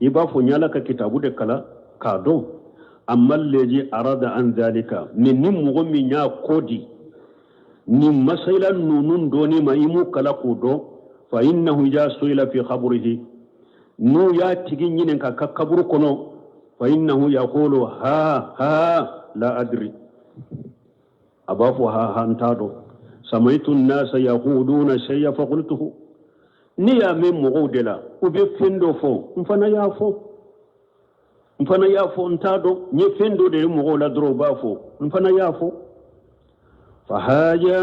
i b'a fɔ n y'ala ka kitabu de kalan k'a dɔn amma allazi arada an zalika mais ni mɔgɔ min y'a kɔ di nin masayila ninnu dɔnni ma i m'u kalan k'u dɔn fa innahu iza suila fi qabrihi n'u y'a tigi ɲininka ka kaburu kɔnɔ fa innahu yaqulu ha ha la adri a b'a fɔ ha ha n t'a dɔn samaitu nasa yaquluna shay'a fa qultuhu ne y'a mɛn mɔgɔw de la u bɛ fɛn dɔ fɔ n fana y'a fɔ n fana y'a fɔ n t'a dɔn n ye fɛn dɔ de ye mɔgɔw la dɔrɔn u b'a fɔ n fana y'a fɔ fa haja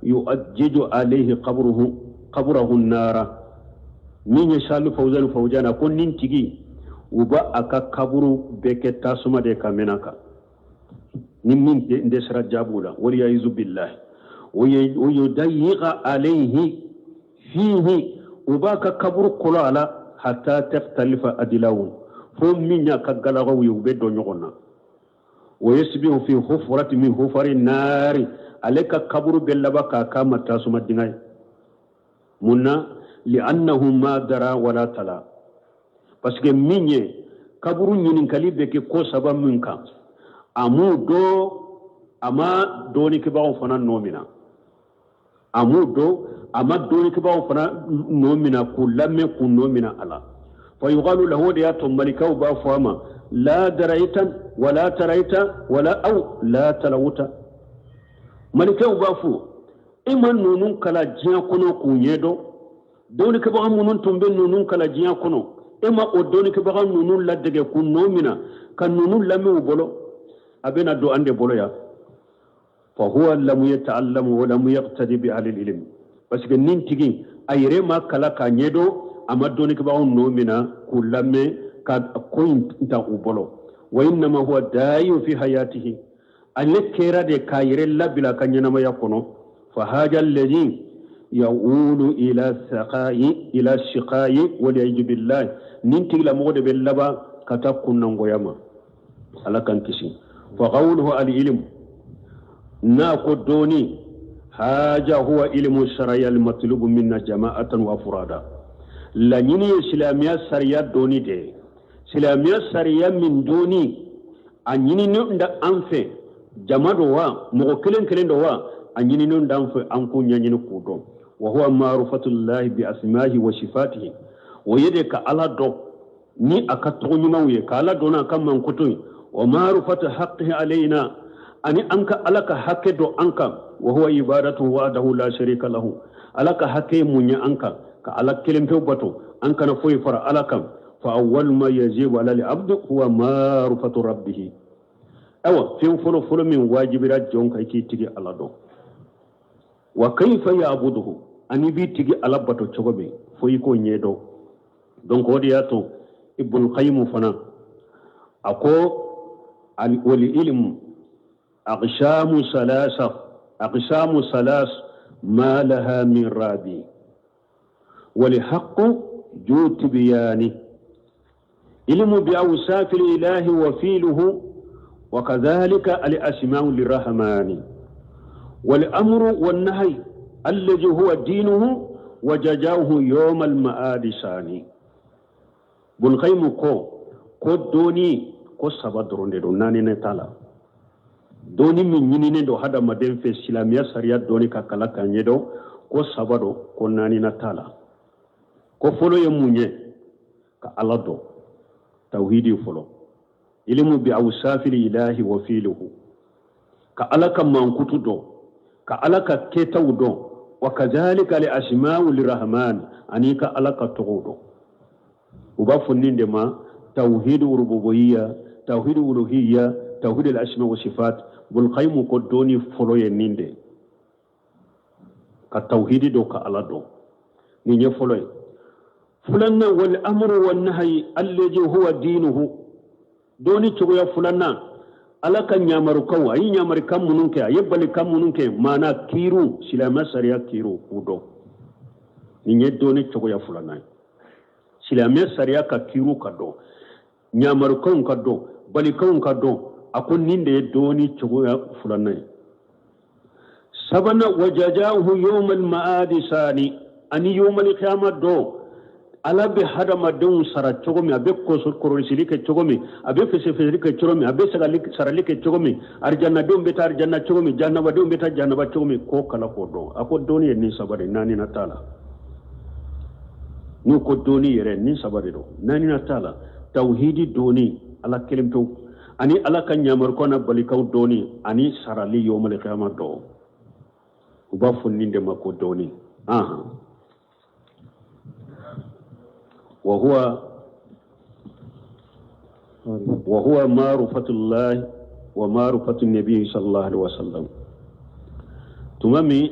yu'ajjiju alayhi qabruhu qabruhu nara min ye sali fawzan fawzana ko nin tigi u b'a a ka kaburu bɛɛ kɛ tasuma de ka mɛnɛ kan ni min dɛsɛra jaabiw la waliyayizu billahi o yudayiqa alayhi fihi u b'a ka kaburu kɔlɔ a la hatta takhtalifa adlawu fo min y'a ka galagaw ye u bɛ don ɲɔgɔn na wa yusbihu fi hufrati min hufari naari ale ka kaburu bɛ laban k'a k'a ma tasuma dingɛ ye mun na li'annahu ma dara wala tala parce que min ye kaburu ɲininkali bɛ kɛ ko saba min kan a m'u dɔn a ma dɔɔnikɛbagaw fana nɔ minɛ a m'u dɔn a ma dɔɔnikɛbagaw fana nɔ minɛ k'u lamɛn k'u nɔ minɛ a la fa yuqalu lahu o de y'a to malikaw b'a fɔ a ma la daraita wala taraita wala aw la talawuta malikaw b'a fɔ e ma ninnu kalan diɲɛ kɔnɔ k'u ɲɛdɔn dɔnnikɛbaga minnu tun bɛ ninnu kalan diɲɛ kɔnɔ e ma o dɔnnikɛbaga ninnu ladege k'u nɔ minɛ ka ninnu lamɛn u bolo a bɛna don an de bolo yan fa huwa lam yata'allam wa lam yaqtadi bi ahli ilm parce que nin tigi a yɛrɛ ma kalan k'a ɲɛdɔn a ma dɔnnikɛbagaw nɔ minɛ k'u lamɛn ka ko in ta u bolo wa innama huwa dayu fi hayatihi ale kɛra de k'a yɛrɛ labila ka ɲɛnamaya kɔnɔ fa haja alladhi yaulu ila saqayi ila shiqayi wal billahi nin tigilamɔgɔ de bɛ laban ka taa kunnangoya ma ala k'an kisi fa qawluhu al ilm n'a ko dɔɔni haja huwa ilmu sharaya al matlubu minna jama'atan wa furada laɲini ye silamɛya sariya dɔɔni de ye silamɛya sariya min dɔɔni a ɲininen da an fɛ jama don wa mɔgɔ kelen kelen don wa a ɲininen da an fɛ an k'o ɲɛɲini k'o dɔn wa huwa ma'rifatullahi bi asma'ihi wa sifatihi o ye de ka ala dɔn ni a ka tɔgɔ ɲumanw ye ka ala dɔn n'a ka mankutu ye wa ma'rifatu haqqihi alayna ani an ka ala ka hakɛ dɔn an kan wa huwa ibadatuhu wahdahu la sharika lahu ala ka hakɛ ye mun ye an kan ka ala kelen pewu bato an kana foyi fara ala kan fa awwal ma yajibu ala al-abd huwa ma'rifatu rabbih awa fɛn fɔlɔ fɔlɔ min wajibira jɔn kan i k'i tigi ala dɔn wa kayfa ya'buduhu ani b'i tigi ala bato cogo min fo i k'o ɲɛdɔn donc o de y'a to ibn qayyim fana a ko wal ilmu aqsamu salasa aqsamu salas ma laha min rabi wal haqqu ju tibyani ilmu bi awsaf al ilahi wa filuhu wa kadhalika al asma'u lirrahmani wal amru wan nahy alladhi huwa dinuhu wa jazaohu yawm al ma'adi sani Ibn Qayyim ko ko dɔɔni ko saba dɔrɔn de don naani ne t'a la dɔɔni min ɲininen don hadamaden fɛ silamɛya sariya dɔɔni ka kalan k'a ɲɛdɔn ko saba don ko naani na t'a la ko fɔlɔ ye mun ye ka ala dɔn tawhidi fɔlɔ ilimu bi awsafil ilahi wa filuhu ka ala ka mankutu dɔn ka ala ka kɛtaw dɔn wa kazalika al asma'u lirahman ani ka ala ka tɔgɔw dɔn u b'a fɔ nin de ma tawhidu rububiyya tawhidu uluhiyya tawhidu al asma wa sifat Ibn Qayyim ko dɔnni fɔlɔ ye nin de ka tawhidi dɔn ka ala dɔn nin ye fɔlɔ ye. Filanan wal amru wan nahyi allazi huwa dinuhu dɔnni cogoya filanan ala ka ɲamarukanw a ye ɲamarikan minnu kɛ a ye balikan minnu kɛ maana kiiriw silamɛ sariya kiiriw k'u dɔn nin ye dɔnni cogoya filanan ye silamɛ sariya ka kiiriw ka dɔn ɲamarukanw ka dɔn balikanw ka dɔn a ko nin de ye dɔnni cogoya filanan ye sabanan wajajahu yawmal ma'adi sani ani yawmal qiyama don ala bɛ hadamadenw sara cogo min a bɛ kɔrɔsili kɛ cogo min a bɛ fɛsɛfɛsɛli kɛ cogo min a bɛ sarali kɛ cogo min arijanadenw bɛ taa arijana cogo min jahanamadenw bɛ taa jahanama cogo min k'o kalan k'o dɔn a ko dɔnni ye nin saba de naaninan t'a la n'u ko dɔnni yɛrɛ nin saba de don naaninan t'a la tawhidi dɔnni ala kelen pewu ani ala ka ɲamarukan n'a balikaw dɔnni ani sarali yawmal qiyama don u b'a fɔ nin de ma ko dɔnni ahan wa huwa wa huwa ma'rifatullahi wa ma'rifatu nabi sallallahu alaihi wasallam tuma min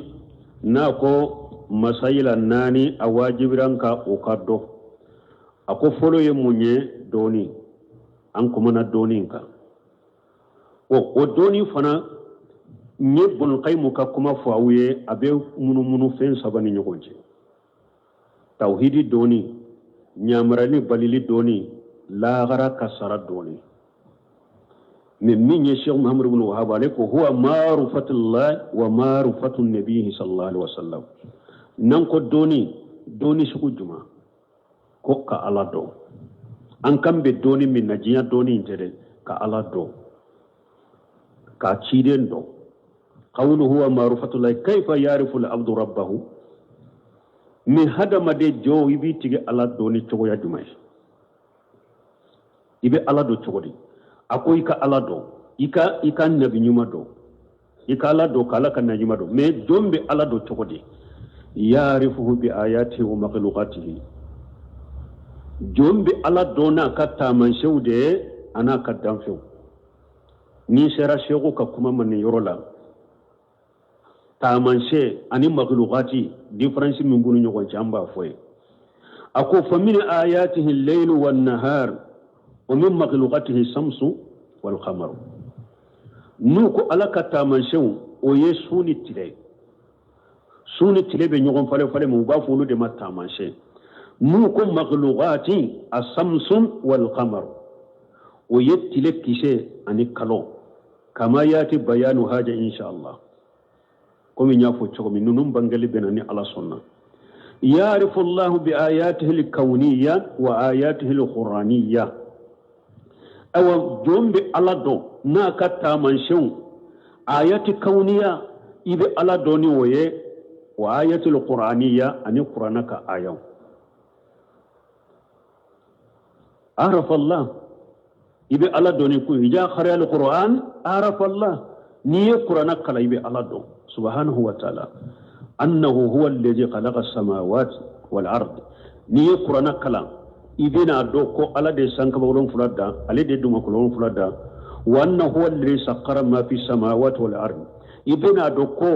n'a ko masayila naani a wajibira an kan o ka dɔn a ko fɔlɔ ye mun ye dɔnni an kumana dɔnni kan o dɔnni fana n ye bɔnkayimu ka kuma fɔ aw ye a bɛ munumunu fɛn saba ni ɲɔgɔn cɛ tawhidi dɔnni ɲamarali balili dɔnni lahara ka sara dɔnni mais min ye sheikh muhammadu bin wahab ale ko huwa ma'rifatullah wa ma'rifatu nabihi sallallahu alaihi wasallam n'an ko dɔnni dɔnni sugu jumɛn ko ka ala dɔn an kan bɛ dɔnni min na diɲɛ dɔnni in tɛ dɛ ka ala dɔn k'a ciden dɔn qawluhu wa ma'rifatullahi kayfa ya'rifu al-abdu rabbahu min hadamaden jɔn i b'i tigi ala dɔn ni cogoya jumɛn ye i bɛ ala dɔn cogo di a ko i ka ala dɔn i ka i ka nabi ɲuman dɔn i ka ala dɔn ka ala ka nabi ɲuman dɔn mais jɔn bɛ ala dɔn cogo di yarifuhu bi ayatihi wa makhluqatihi jɔn bɛ ala dɔn n'a ka taamasiyɛnw de ye a n'a ka danfɛnw n'i sera seku ka kuma ma nin yɔrɔ la taamasiyɛn ani makhluqati différence min b'u ni ɲɔgɔn cɛ an b'a fɔ ye a ko fa min ayatihi leylu wan nahar wa min makhluqatihi samsu wal qamaru n'u ko ala ka taamasiyɛnw o ye su ni tile su ni tile bɛ ɲɔgɔn falen falen min u b'a fɔ olu de ma taamasiyɛn n'u ko makhluqati asamsun wal qamaru o ye tile kisɛ ani kalo kama yati bayanu haja insha Allah komi n y'a fɔ cogo min ninnu bangeli bɛ na ni ala sɔnna yarifu llahu bi ayatihi lkauniya wa ayatihi lquraniya awa jɔn bɛ ala dɔn n'a ka taamasiyɛnw ayati kauniya i bɛ ala dɔn ni o ye wa ayati lquraniya ani kurana ka ayaw arafa Allah i bɛ ala dɔn ni ko iza qari'a alquran arafa Allah n'i ye kurana kalan i bɛ ala dɔn subhanahu wa ta'ala annahu huwa alladhi khalaqa samawati wal ard n'i ye kurana kalan i bɛna dɔn ko ala de ye sankaba wolonfila dan ale de ye dugumakolo wolonfila dan wa annahu huwa alladhi sakhkhara ma fi samawati wal ard i bɛna dɔn ko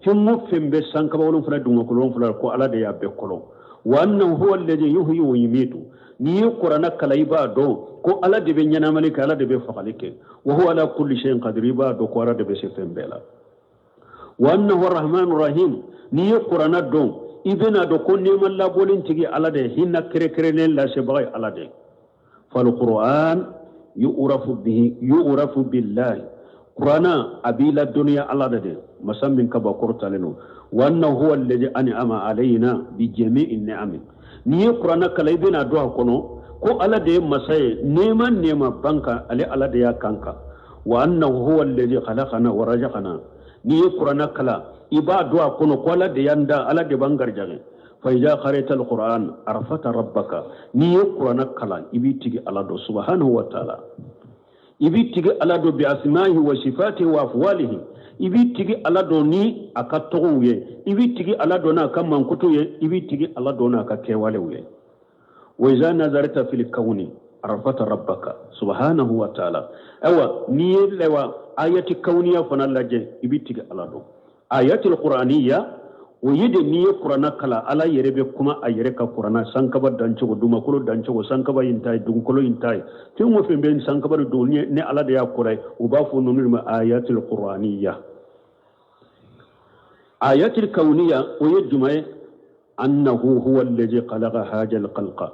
fɛn o fɛn bɛ sankaba wolonfila dugumakolo wolonfila ko ala de y'a bɛɛ kɔlɔ wa annahu huwa alladhi yuhyi wa yumitu n'i ye kuranɛ kalan i b'a dɔn ko ala de bɛ ɲɛnamali kɛ ala de bɛ fagali kɛ wa huwa ala kulli shay'in qadir i b'a dɔn ko ala de bɛ se fɛn bɛɛ la wa annahu arrahmanu rahim n'i ye kuranɛ dɔn i bɛna dɔn ko nɛɛma labɔlen tigi ala de hinɛ kɛrɛnkɛrɛnnen lasebaga ye ala de falquran yu'rafu bihi yu'rafu billahi kurana a b'i ladɔnniya ala de dɛ masa min ka kɔrɔtalen don wa annahu huwa alladhi an'ama alayna bi jami'i ni'ami n'i ye kurana kalan i bɛna dɔn a kɔnɔ ko ala de ye masa ye nɛɛma nɛɛma b'an kan ale ala de y'a k'an kan wa annahu huwa alladhi khalaqana wa razaqana n'i ye kurana kalan i b'a dɔn a kɔnɔ ko ala de y'an da ala de b'an garijɛgɛ fa iza qara'ta alquran arafata rabbaka n'i ye kurana kalan i b'i tigi ala dɔn subhanahu wa ta'ala i b'i tigi ala dɔn bi asma'ihi wa sifatihi wa afwalihi i b'i tigi ala dɔn ni a ka tɔgɔw ye i b'i tigi ala dɔn n'a ka mankutu ye i b'i tigi ala dɔn n'a ka kɛwalew ye wa iza nazarta fil kawni arafata rabbaka subhanahu wa ta'ala ayiwa n'i ye lɛwa ayati kawniya fana lajɛ i b'i tigi ala dɔn ayatil qur'aniya O ye de n'i ye kuranna kalan, Ala yɛrɛ bɛ kuma a yɛrɛ ka kuranna sankaba dancogo, dugumakolo dancogo, sankaba in ta ye, dugukolo in ta ye, fɛn o fɛn bɛ sankaba ni dugu ni Ala de y'a kɔrɔ ye. U b'a fɔ ninnu de ma ayatul qur'aniya. Ayatul kauniya, o ye jumɛn ye? Annahu huwa allazi khalaqa hajal khalqa.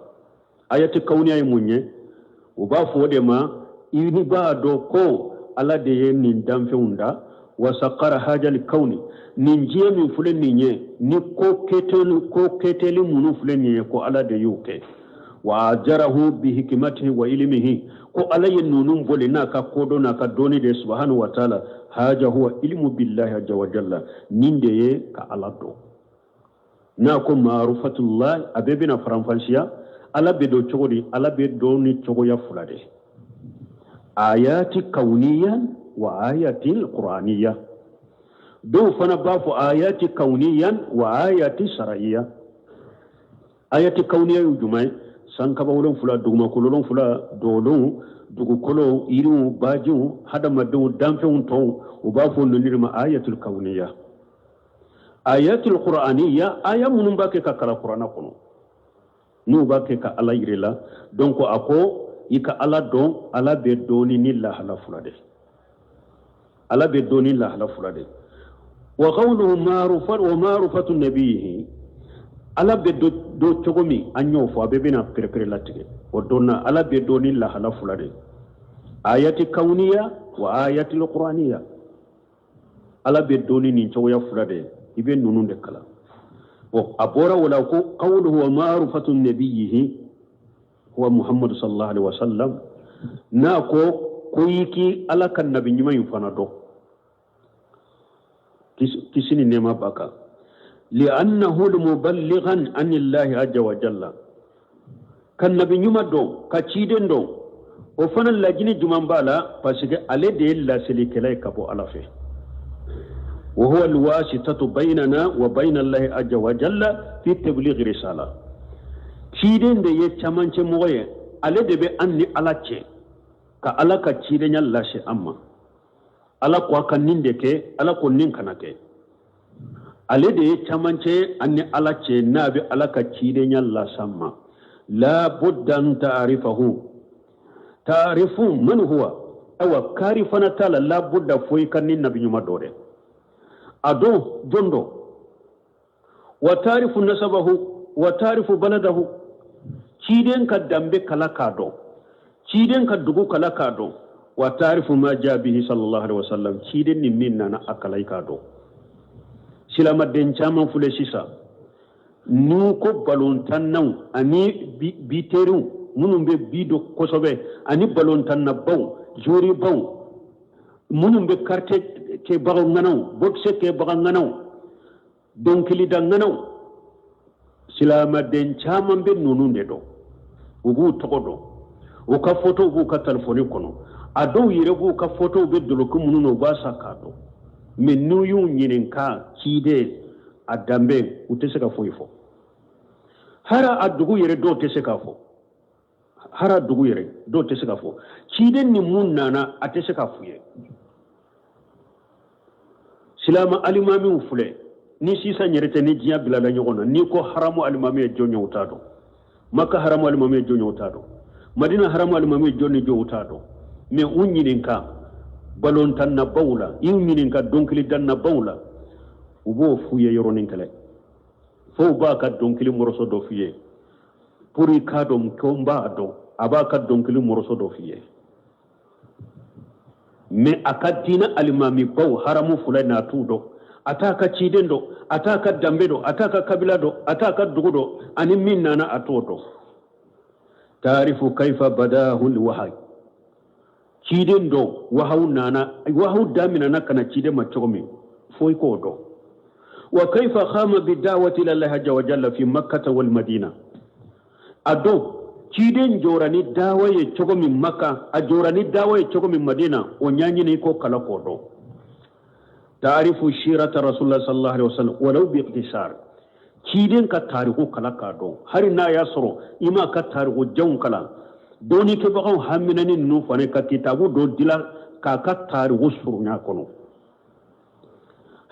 Ayati kauniya ye mun ye? U b'a fɔ o de ma i ni b'a dɔn ko Ala de ye nin danfɛnw da, wa sakara hajali kawni, nin diɲɛ min filɛ nin ye, ni ko kɛteli ko kɛteli minnu filɛ nin ye, ko Ala de y'o kɛ, wa ajarahu bihikimatihi wa ilimihi, ko Ala ye ninnu boli n'a ka kodɔn n'a ka dɔnni de, subhanahu wa taala. Haja huwa ilmu billahi azza wa jalla, nin de ye ka Ala dɔn. N'a ko maarufatullah, a bɛɛ bɛna faranfasiya. Ala bɛ dɔn cogo di? Ala bɛ dɔn ni cogoya fila de: ayati kauniya wa ayati qur'aniya. Dɔw fana b'a fɔ ayati kauniya wa ayati shar'iyya. Ayati kauniya ye jumɛn ye? Sankaba wolonfila, dugumakolo wolonfila, dɔlɔw, dugukolo, yiriw, bajiw, hadamadenw, danfɛnw tɔw, u b'a fɔ ninnu de ma ayatul kauniya. Ayatul qur'aniya, aya minnu b'a kɛ ka kalan kuranna kɔnɔ, n'u b'a kɛ ka Ala yir'i la. Donc a ko i ka Ala dɔn, Ala bɛ dɔn ni lahala fila de, Ala bɛ dɔn ni lahala fila de. Wa qawluhu ma'rufa wa ma'rufatu nabiyihi, Ala bɛ dɔn cogo min, an y'o fɔ, a bɛɛ bɛna perepere latigɛ o don na. Ala bɛ dɔn ni lahala fila de: ayati kauniya wa ayati qur'aniya. Ala bɛ dɔn ni nin cogoya fila de ye, i bɛ ninnu de kalan. Bon, a bɔra o la ko qawluhu wa ma'rufatu nabiyihi huwa Muhammadu sallallahu alaihi wasallam. N'a ko ko i k'i Ala ka nabi ɲuman in fana dɔn, kisi ni nɛɛma b'a kan, li'annahu muballighan anillahi azza wa jalla, ka nabi ɲuman dɔn, ka ciden dɔn, o fana laɲini jumɛn b'a la? Parce que ale de ye laselikɛla ye ka bɔ Ala fɛ. Wa huwa alwasitatu baynana wa bayna Allahi azza wa jalla fi tablighi risala. Ciden de ye camancɛ mɔgɔ ye, ale de bɛ an ni Ala cɛ ka Ala ka cidenya lase an ma. Ala ko a ka nin de kɛ, Ala ko nin kana kɛ. Ale de ye camancɛ an ni Ala cɛ, n'a bɛ Ala ka cidenya lase an ma. La budda an ta'rifahu, ta'rifu man huwa. Awa, kari fana t'a la, la budda fo i ka ni nabi ɲuman dɔ dɛ, a dɔn jɔn dɔ. Wa ta'rifu nasabahu wa ta'rifu baladahu, ciden ka danbe kala k'a dɔn, ciden ka dugu kala k'a dɔn. Wa ta'rifu ma jaa bihi sallallahu alaihi wasallam, ciden ni min nana a kala i k'a dɔn. Silamaden caman filɛ sisan, n'u ko balontannaw ani biteriw minnu bɛ bi dɔn kosɛbɛ, ani balontannabaw, joribaw minnu bɛ karate kɛbaga ŋanaw, boxe kɛbaga ŋanaw, dɔnkilida ŋanaw, silamaden caman bɛ ninnu de dɔn. U b'u tɔgɔ dɔn, u ka fotow b'u ka telefɔni kɔnɔ, a dɔw yɛrɛ b'u ka fotow bɛ doloki minnu na, u b'a san k'a dɔn. Mais n'u y'u ɲininka ciden a danbe, u tɛ se ka foyi fɔ. Hara a dugu yɛrɛ, dɔw tɛ se k'a fɔ. Hara dugu yɛrɛ, dɔw tɛ se k'a fɔ. Ciden ni mun nana, a tɛ se k'a f'u ye. Silama alimamiw filɛ ni sisan yɛrɛ tɛ, ni diɲɛ bilala ɲɔgɔn na, n'i ko haramu alimami ye jɔn ye, u t'a dɔn. Maka haramu alimami ye jɔn ye, u t'a dɔn. Madina haramu alimami ye jɔn ni jɔn, u t'a dɔn. Mais u ɲininka balontannabaw la, i ɲininka dɔnkilidannabaw la, u b'o f'u ye yɔrɔnin kɛlɛ, fo u b'a ka dɔnkili morceau dɔ f'u ye pour i k'a dɔn ko n b'a dɔn. A b'a ka dɔnkili morceau dɔ f'i ye, mais a ka diinɛ alimamibaw haramu fila in na, a t'u dɔn. A t'a ka ciden dɔn, a t'a ka danbe dɔn, a t'a ka kabila dɔn, a t'a ka dugu dɔn, ani min nana, a t'o dɔn. Taarifu kaifa badahu lwahay, ciden dɔn, wahaw nana, wahaw daminɛna ka na ciden ma cogo min, fo i k'o dɔn. Wa kaifa khama bidawati ila Allahi azza wa jalla fi Makkata wal Madina, a dɔn ciden jɔra ni dawa ye cogo min Maka, a jɔra ni dawa ye cogo min Madina, o ɲaɲini i k'o kala k'o dɔn. Taarifu sirata rasulullah sallallahu alaihi wasallam walau bi ikhtisar, ciden ka tariku kala k'a dɔn, hali n'a y'a sɔrɔ i m'a ka tariku janw kalan. Dɔnnikɛbagaw haminani ninnu fana ka kitabu dɔ dila k'a ka tariku surunya kɔnɔ.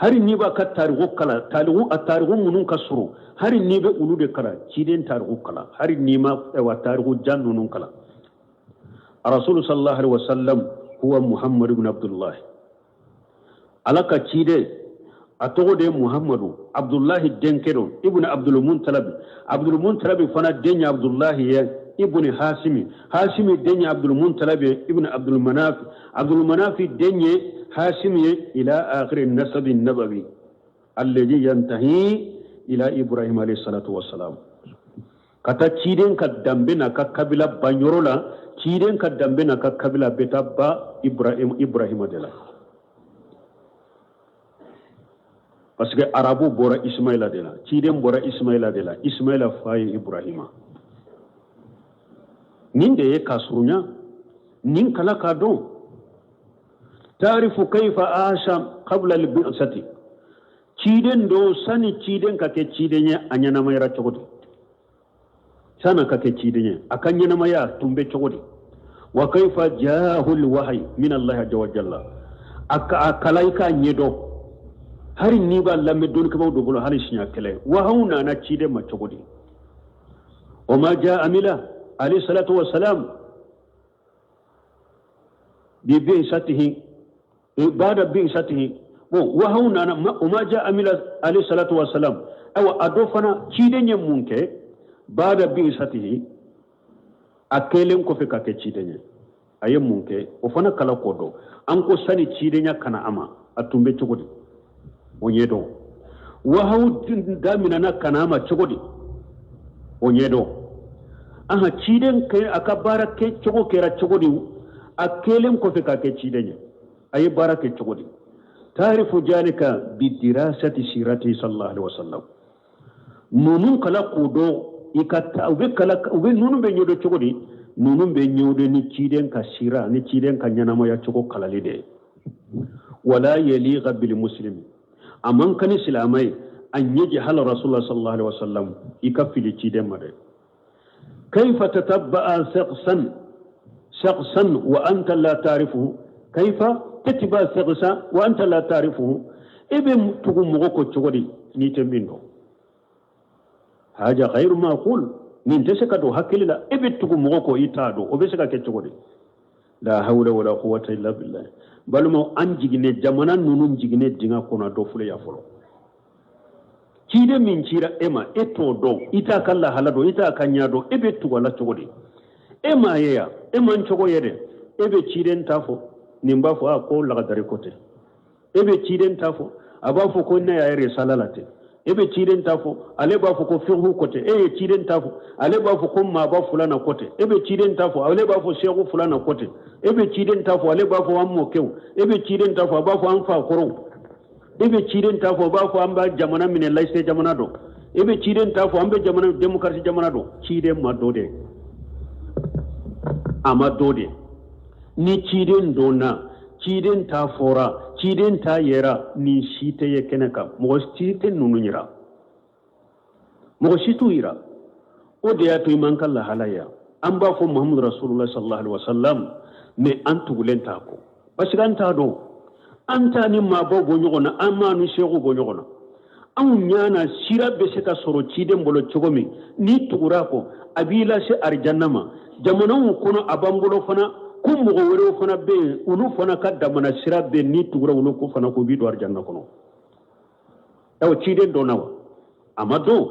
Hari n'i b'a ka tariku kalan, tariku a tariku minnu ka surun, hari n'i bɛ olu de kalan, ciden tariku kalan, hari n'i ma ayiwa tariku jan ninnu kalan. Rasulu sallallahu alaihi wasallam huwa Muhammadu ibn Abdullah. Ala ka ciden a tɔgɔ de ye Muhammadu Abdullahi denkɛ don, ibn Abdul Muttalib. Abdul Muttalib fana den ye Abdullahi ye, ibn Hasimi. Hasimi den ye Abdul Muttalib ye, ibn Abdul Manaf. Abdul Manaf den ye Hasimi ye, ila akhiri nasabi nabawi alladhi yantahi ila Ibrahim alayhi salatu wassalam. Ka taa ciden ka danbe n'a ka kabila banyɔrɔ la, ciden ka danbe n'a ka kabila bɛ taa ba Ibrahim, Ibrahima de la. Parce que arabu bɔra Ismaila de la, ciden bɔra Ismaila de la, Ismaila fa ye Ibrahima. Nin de ye ka surunya, nin kala ka dɔn. Taarifu kayfa asha qabla al-bi'sati. Ciden don, sani ciden ka kɛ ciden ye, a ɲɛnamayara cogo di? Sani ka kɛ ciden ye, a ka ɲɛnamaya tun bɛ cogo di? Wa kayfa jaahu al-wahyi min Allah azza wa jalla. A ka a kala i k'a ɲɛdɔn. Hari n'i b'a lamɛn dɔnnikɛbaaw dɔ bolo hali siɲɛ kelen, wahayu nana ciden ma cogo di? Wa ma jaa amila alayhi salatu wa salam bi bi'satihi ba'da bi'satihi. Bon, wahayu nana wa ma jaa amila alayhi salatu wa salam. Ayiwa, a dɔ fana ciden ye mun kɛ ba'da bi'satihi, a kɛlen kɔfɛ ka kɛ ciden ye, a ye mun kɛ, o fana kala k'o dɔn. An ko sani cidenya kana a ma, a tun bɛ cogo di, o ɲɛdɔn. Wahayu daminɛna kana a ma cogo di, o ɲɛdɔn. Aha, ciden kɛ a ka baara kɛ cogo kɛra cogo di, a kɛlen kɔfɛ ka kɛ ciden ye, a ye baara kɛ cogo di. Taarifu jalika bi dirasati sirati sallallahu alaihi wasallam. Ninnu kala k'o dɔn i ka ta, u bɛ kala, u bɛ ninnu bɛ ɲɛdɔn cogo di? Ninnu bɛ ɲɛdɔn ni ciden ka sira, ni ciden ka ɲɛnamaya cogo kalali de ye. Wala yaliqa bil muslimi, a man kan ni silamɛ ye an yajhala rasulullah sallallahu alaihi wasallam, i ka fili ciden ma dɛ. Kayfa tatabba'a shakhsan shakhsan wa anta la ta'rifuhu, kayfa tatba shakhsan wa anta la ta'rifuhu, e bɛ tugu mɔgɔ kɔ cogo di n'i tɛ min dɔn? Haja ghayru ma'qul, nin tɛ se ka don hakili la. E bɛ tugu mɔgɔ kɔ i t'a dɔn, o bɛ se ka kɛ cogo di? La hawla wala quwwata illa billah. Balimaw, an jiginne jamana ninnu jiginne dingɛ kɔnɔ dɔ filɛ yan fɔlɔ. Ciden min cira e ma, e t'o dɔn, i t'a ka lahala dɔn, i t'a ka ɲɛ dɔn, e bɛ tugu a la cogo di? E m'a ye yan, e ma n cogo ye dɛ. E bɛ ciden ta fɔ, nin b'a fɔ a ko lagadari ko tɛ. E bɛ ciden ta fɔ, a b'a fɔ ko ne y'a ye risala la ten. E bɛ ciden ta fɔ, ale b'a fɔ ko fiqhu ko tɛ. E ye ciden ta fɔ, ale b'a fɔ ko maaba fulana ko tɛ. E bɛ ciden ta fɔ, ale b'a fɔ seku fulana ko tɛ. E bɛ ciden ta fɔ, ale b'a fɔ an mɔkɛw. E bɛ ciden ta fɔ, a b'a fɔ an fa kɔrɔw. E bɛ ciden ta fɔ, a b'a fɔ an b'a jamana minɛ laïcité jamana dɔn. E bɛ ciden ta fɔ, an bɛ jamana démocratie jamana dɔn. Ciden ma dɔ de, a ma dɔ de. Ni ciden dɔnna, ciden ta fɔra, ciden ta yera, nin si tɛ ye kɛnɛ kan. Mɔgɔ si tɛ ninnu yira, mɔgɔ si t'u yira. O de y'a to i man ka lahala ya. An b'a fɔ Muhammadu Rasulullah sallallahu alaihi wasallam, mais an tugulen t'a kɔ, parce que an t'a dɔn. An t'a ni maabaw bɔ ɲɔgɔn na, an m'a ni seekuw bɔ ɲɔgɔn na. Anw ɲana sira bɛ se ka sɔrɔ ciden bolo cogo min, n'i tugura a kɔ, a b'i lase arijanna ma. Jamanaw kɔnɔ a b'an bolo fana ko mɔgɔ wɛrɛw fana bɛ yen, olu fana ka damana sira bɛ yen, n'i tugura olu ko fana k'u b'i don arijanna kɔnɔ. Ayiwa, ciden dɔnna wa? A ma dɔn.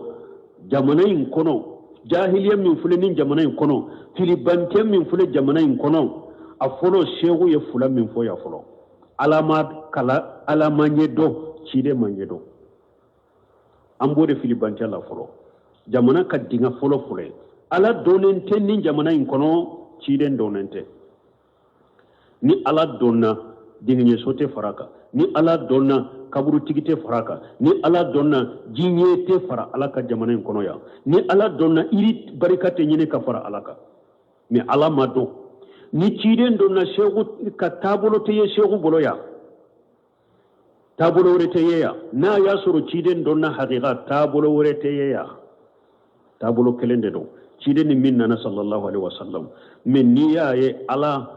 Jamana in kɔnɔ, jahiliya min filɛ ni jamana in kɔnɔ, filibantɛ min filɛ jamana in kɔnɔ, a fɔlɔ seku ye fila min fɔ yan fɔlɔ, Ala ma kala, Ala ma ɲɛ dɔn, ciden ma ɲɛ dɔn. An b'o de filibantɛ la fɔlɔ. Jamana ka dingɛ fɔlɔ fɔlɔ ye, Ala dɔnnen tɛ ni jamana in kɔnɔ, ciden dɔnnen tɛ. Ni Ala dɔnna, dingɛɲɛso tɛ fara kan. Ni Ala dɔnna, kaburutigi tɛ fara kan. Ni Ala dɔnna, diɲɛ tɛ fara Ala ka jamana in kɔnɔ yan. Ni Ala dɔnna, yiri barika tɛ ɲini ka fara Ala kan. Mais Ala ma dɔn. Ni ciden dɔnna, seku ka taabolo tɛ ye seku bolo yan, taabolo wɛrɛ tɛ ye yan. N'a y'a sɔrɔ ciden dɔnna hakika, taabolo wɛrɛ tɛ ye yan, taabolo kelen de don, ciden ni min nana sallallahu alaihi wasallam. Mais n'i y'a ye Ala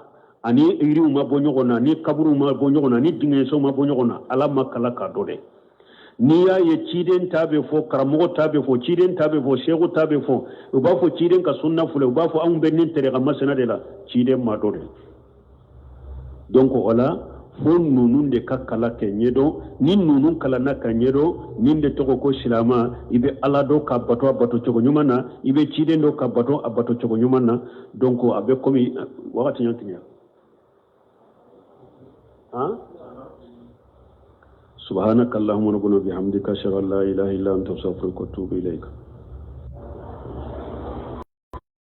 Ani yiriw ma bɔ ɲɔgɔn na, ni kaburuw ma bɔ ɲɔgɔn na, ni dingɛsow ma bɔ ɲɔgɔn na, Ala ma kalan k'a dɔn dɛ. N'i y'a ye ciden ta bɛ fɔ, karamɔgɔ ta bɛ fɔ, ciden ta bɛ fɔ, seku ta bɛ fɔ, u b'a fɔ ciden ka sunna filɛ, u b'a fɔ anw bɛ nin tariqa masina de la, ciden ma dɔn dɛ. Donc o la fo ninnu de ka kalan kɛ ɲɛdɔn. Ni ninnu kalanna ka ɲɛdɔn, nin de tɔgɔ ko silama. I bɛ Ala dɔn ka bato a bato cogo ɲuman na, i bɛ ciden dɔn ka bato a bato cogo ɲuman na. Donc a bɛ komi wagati ɲɛ tigɛ han. Subhanaka allahumma rabbana bihamdika, ashhadu an la ilaha illa anta, astaghfiruka wa atubu ilayk.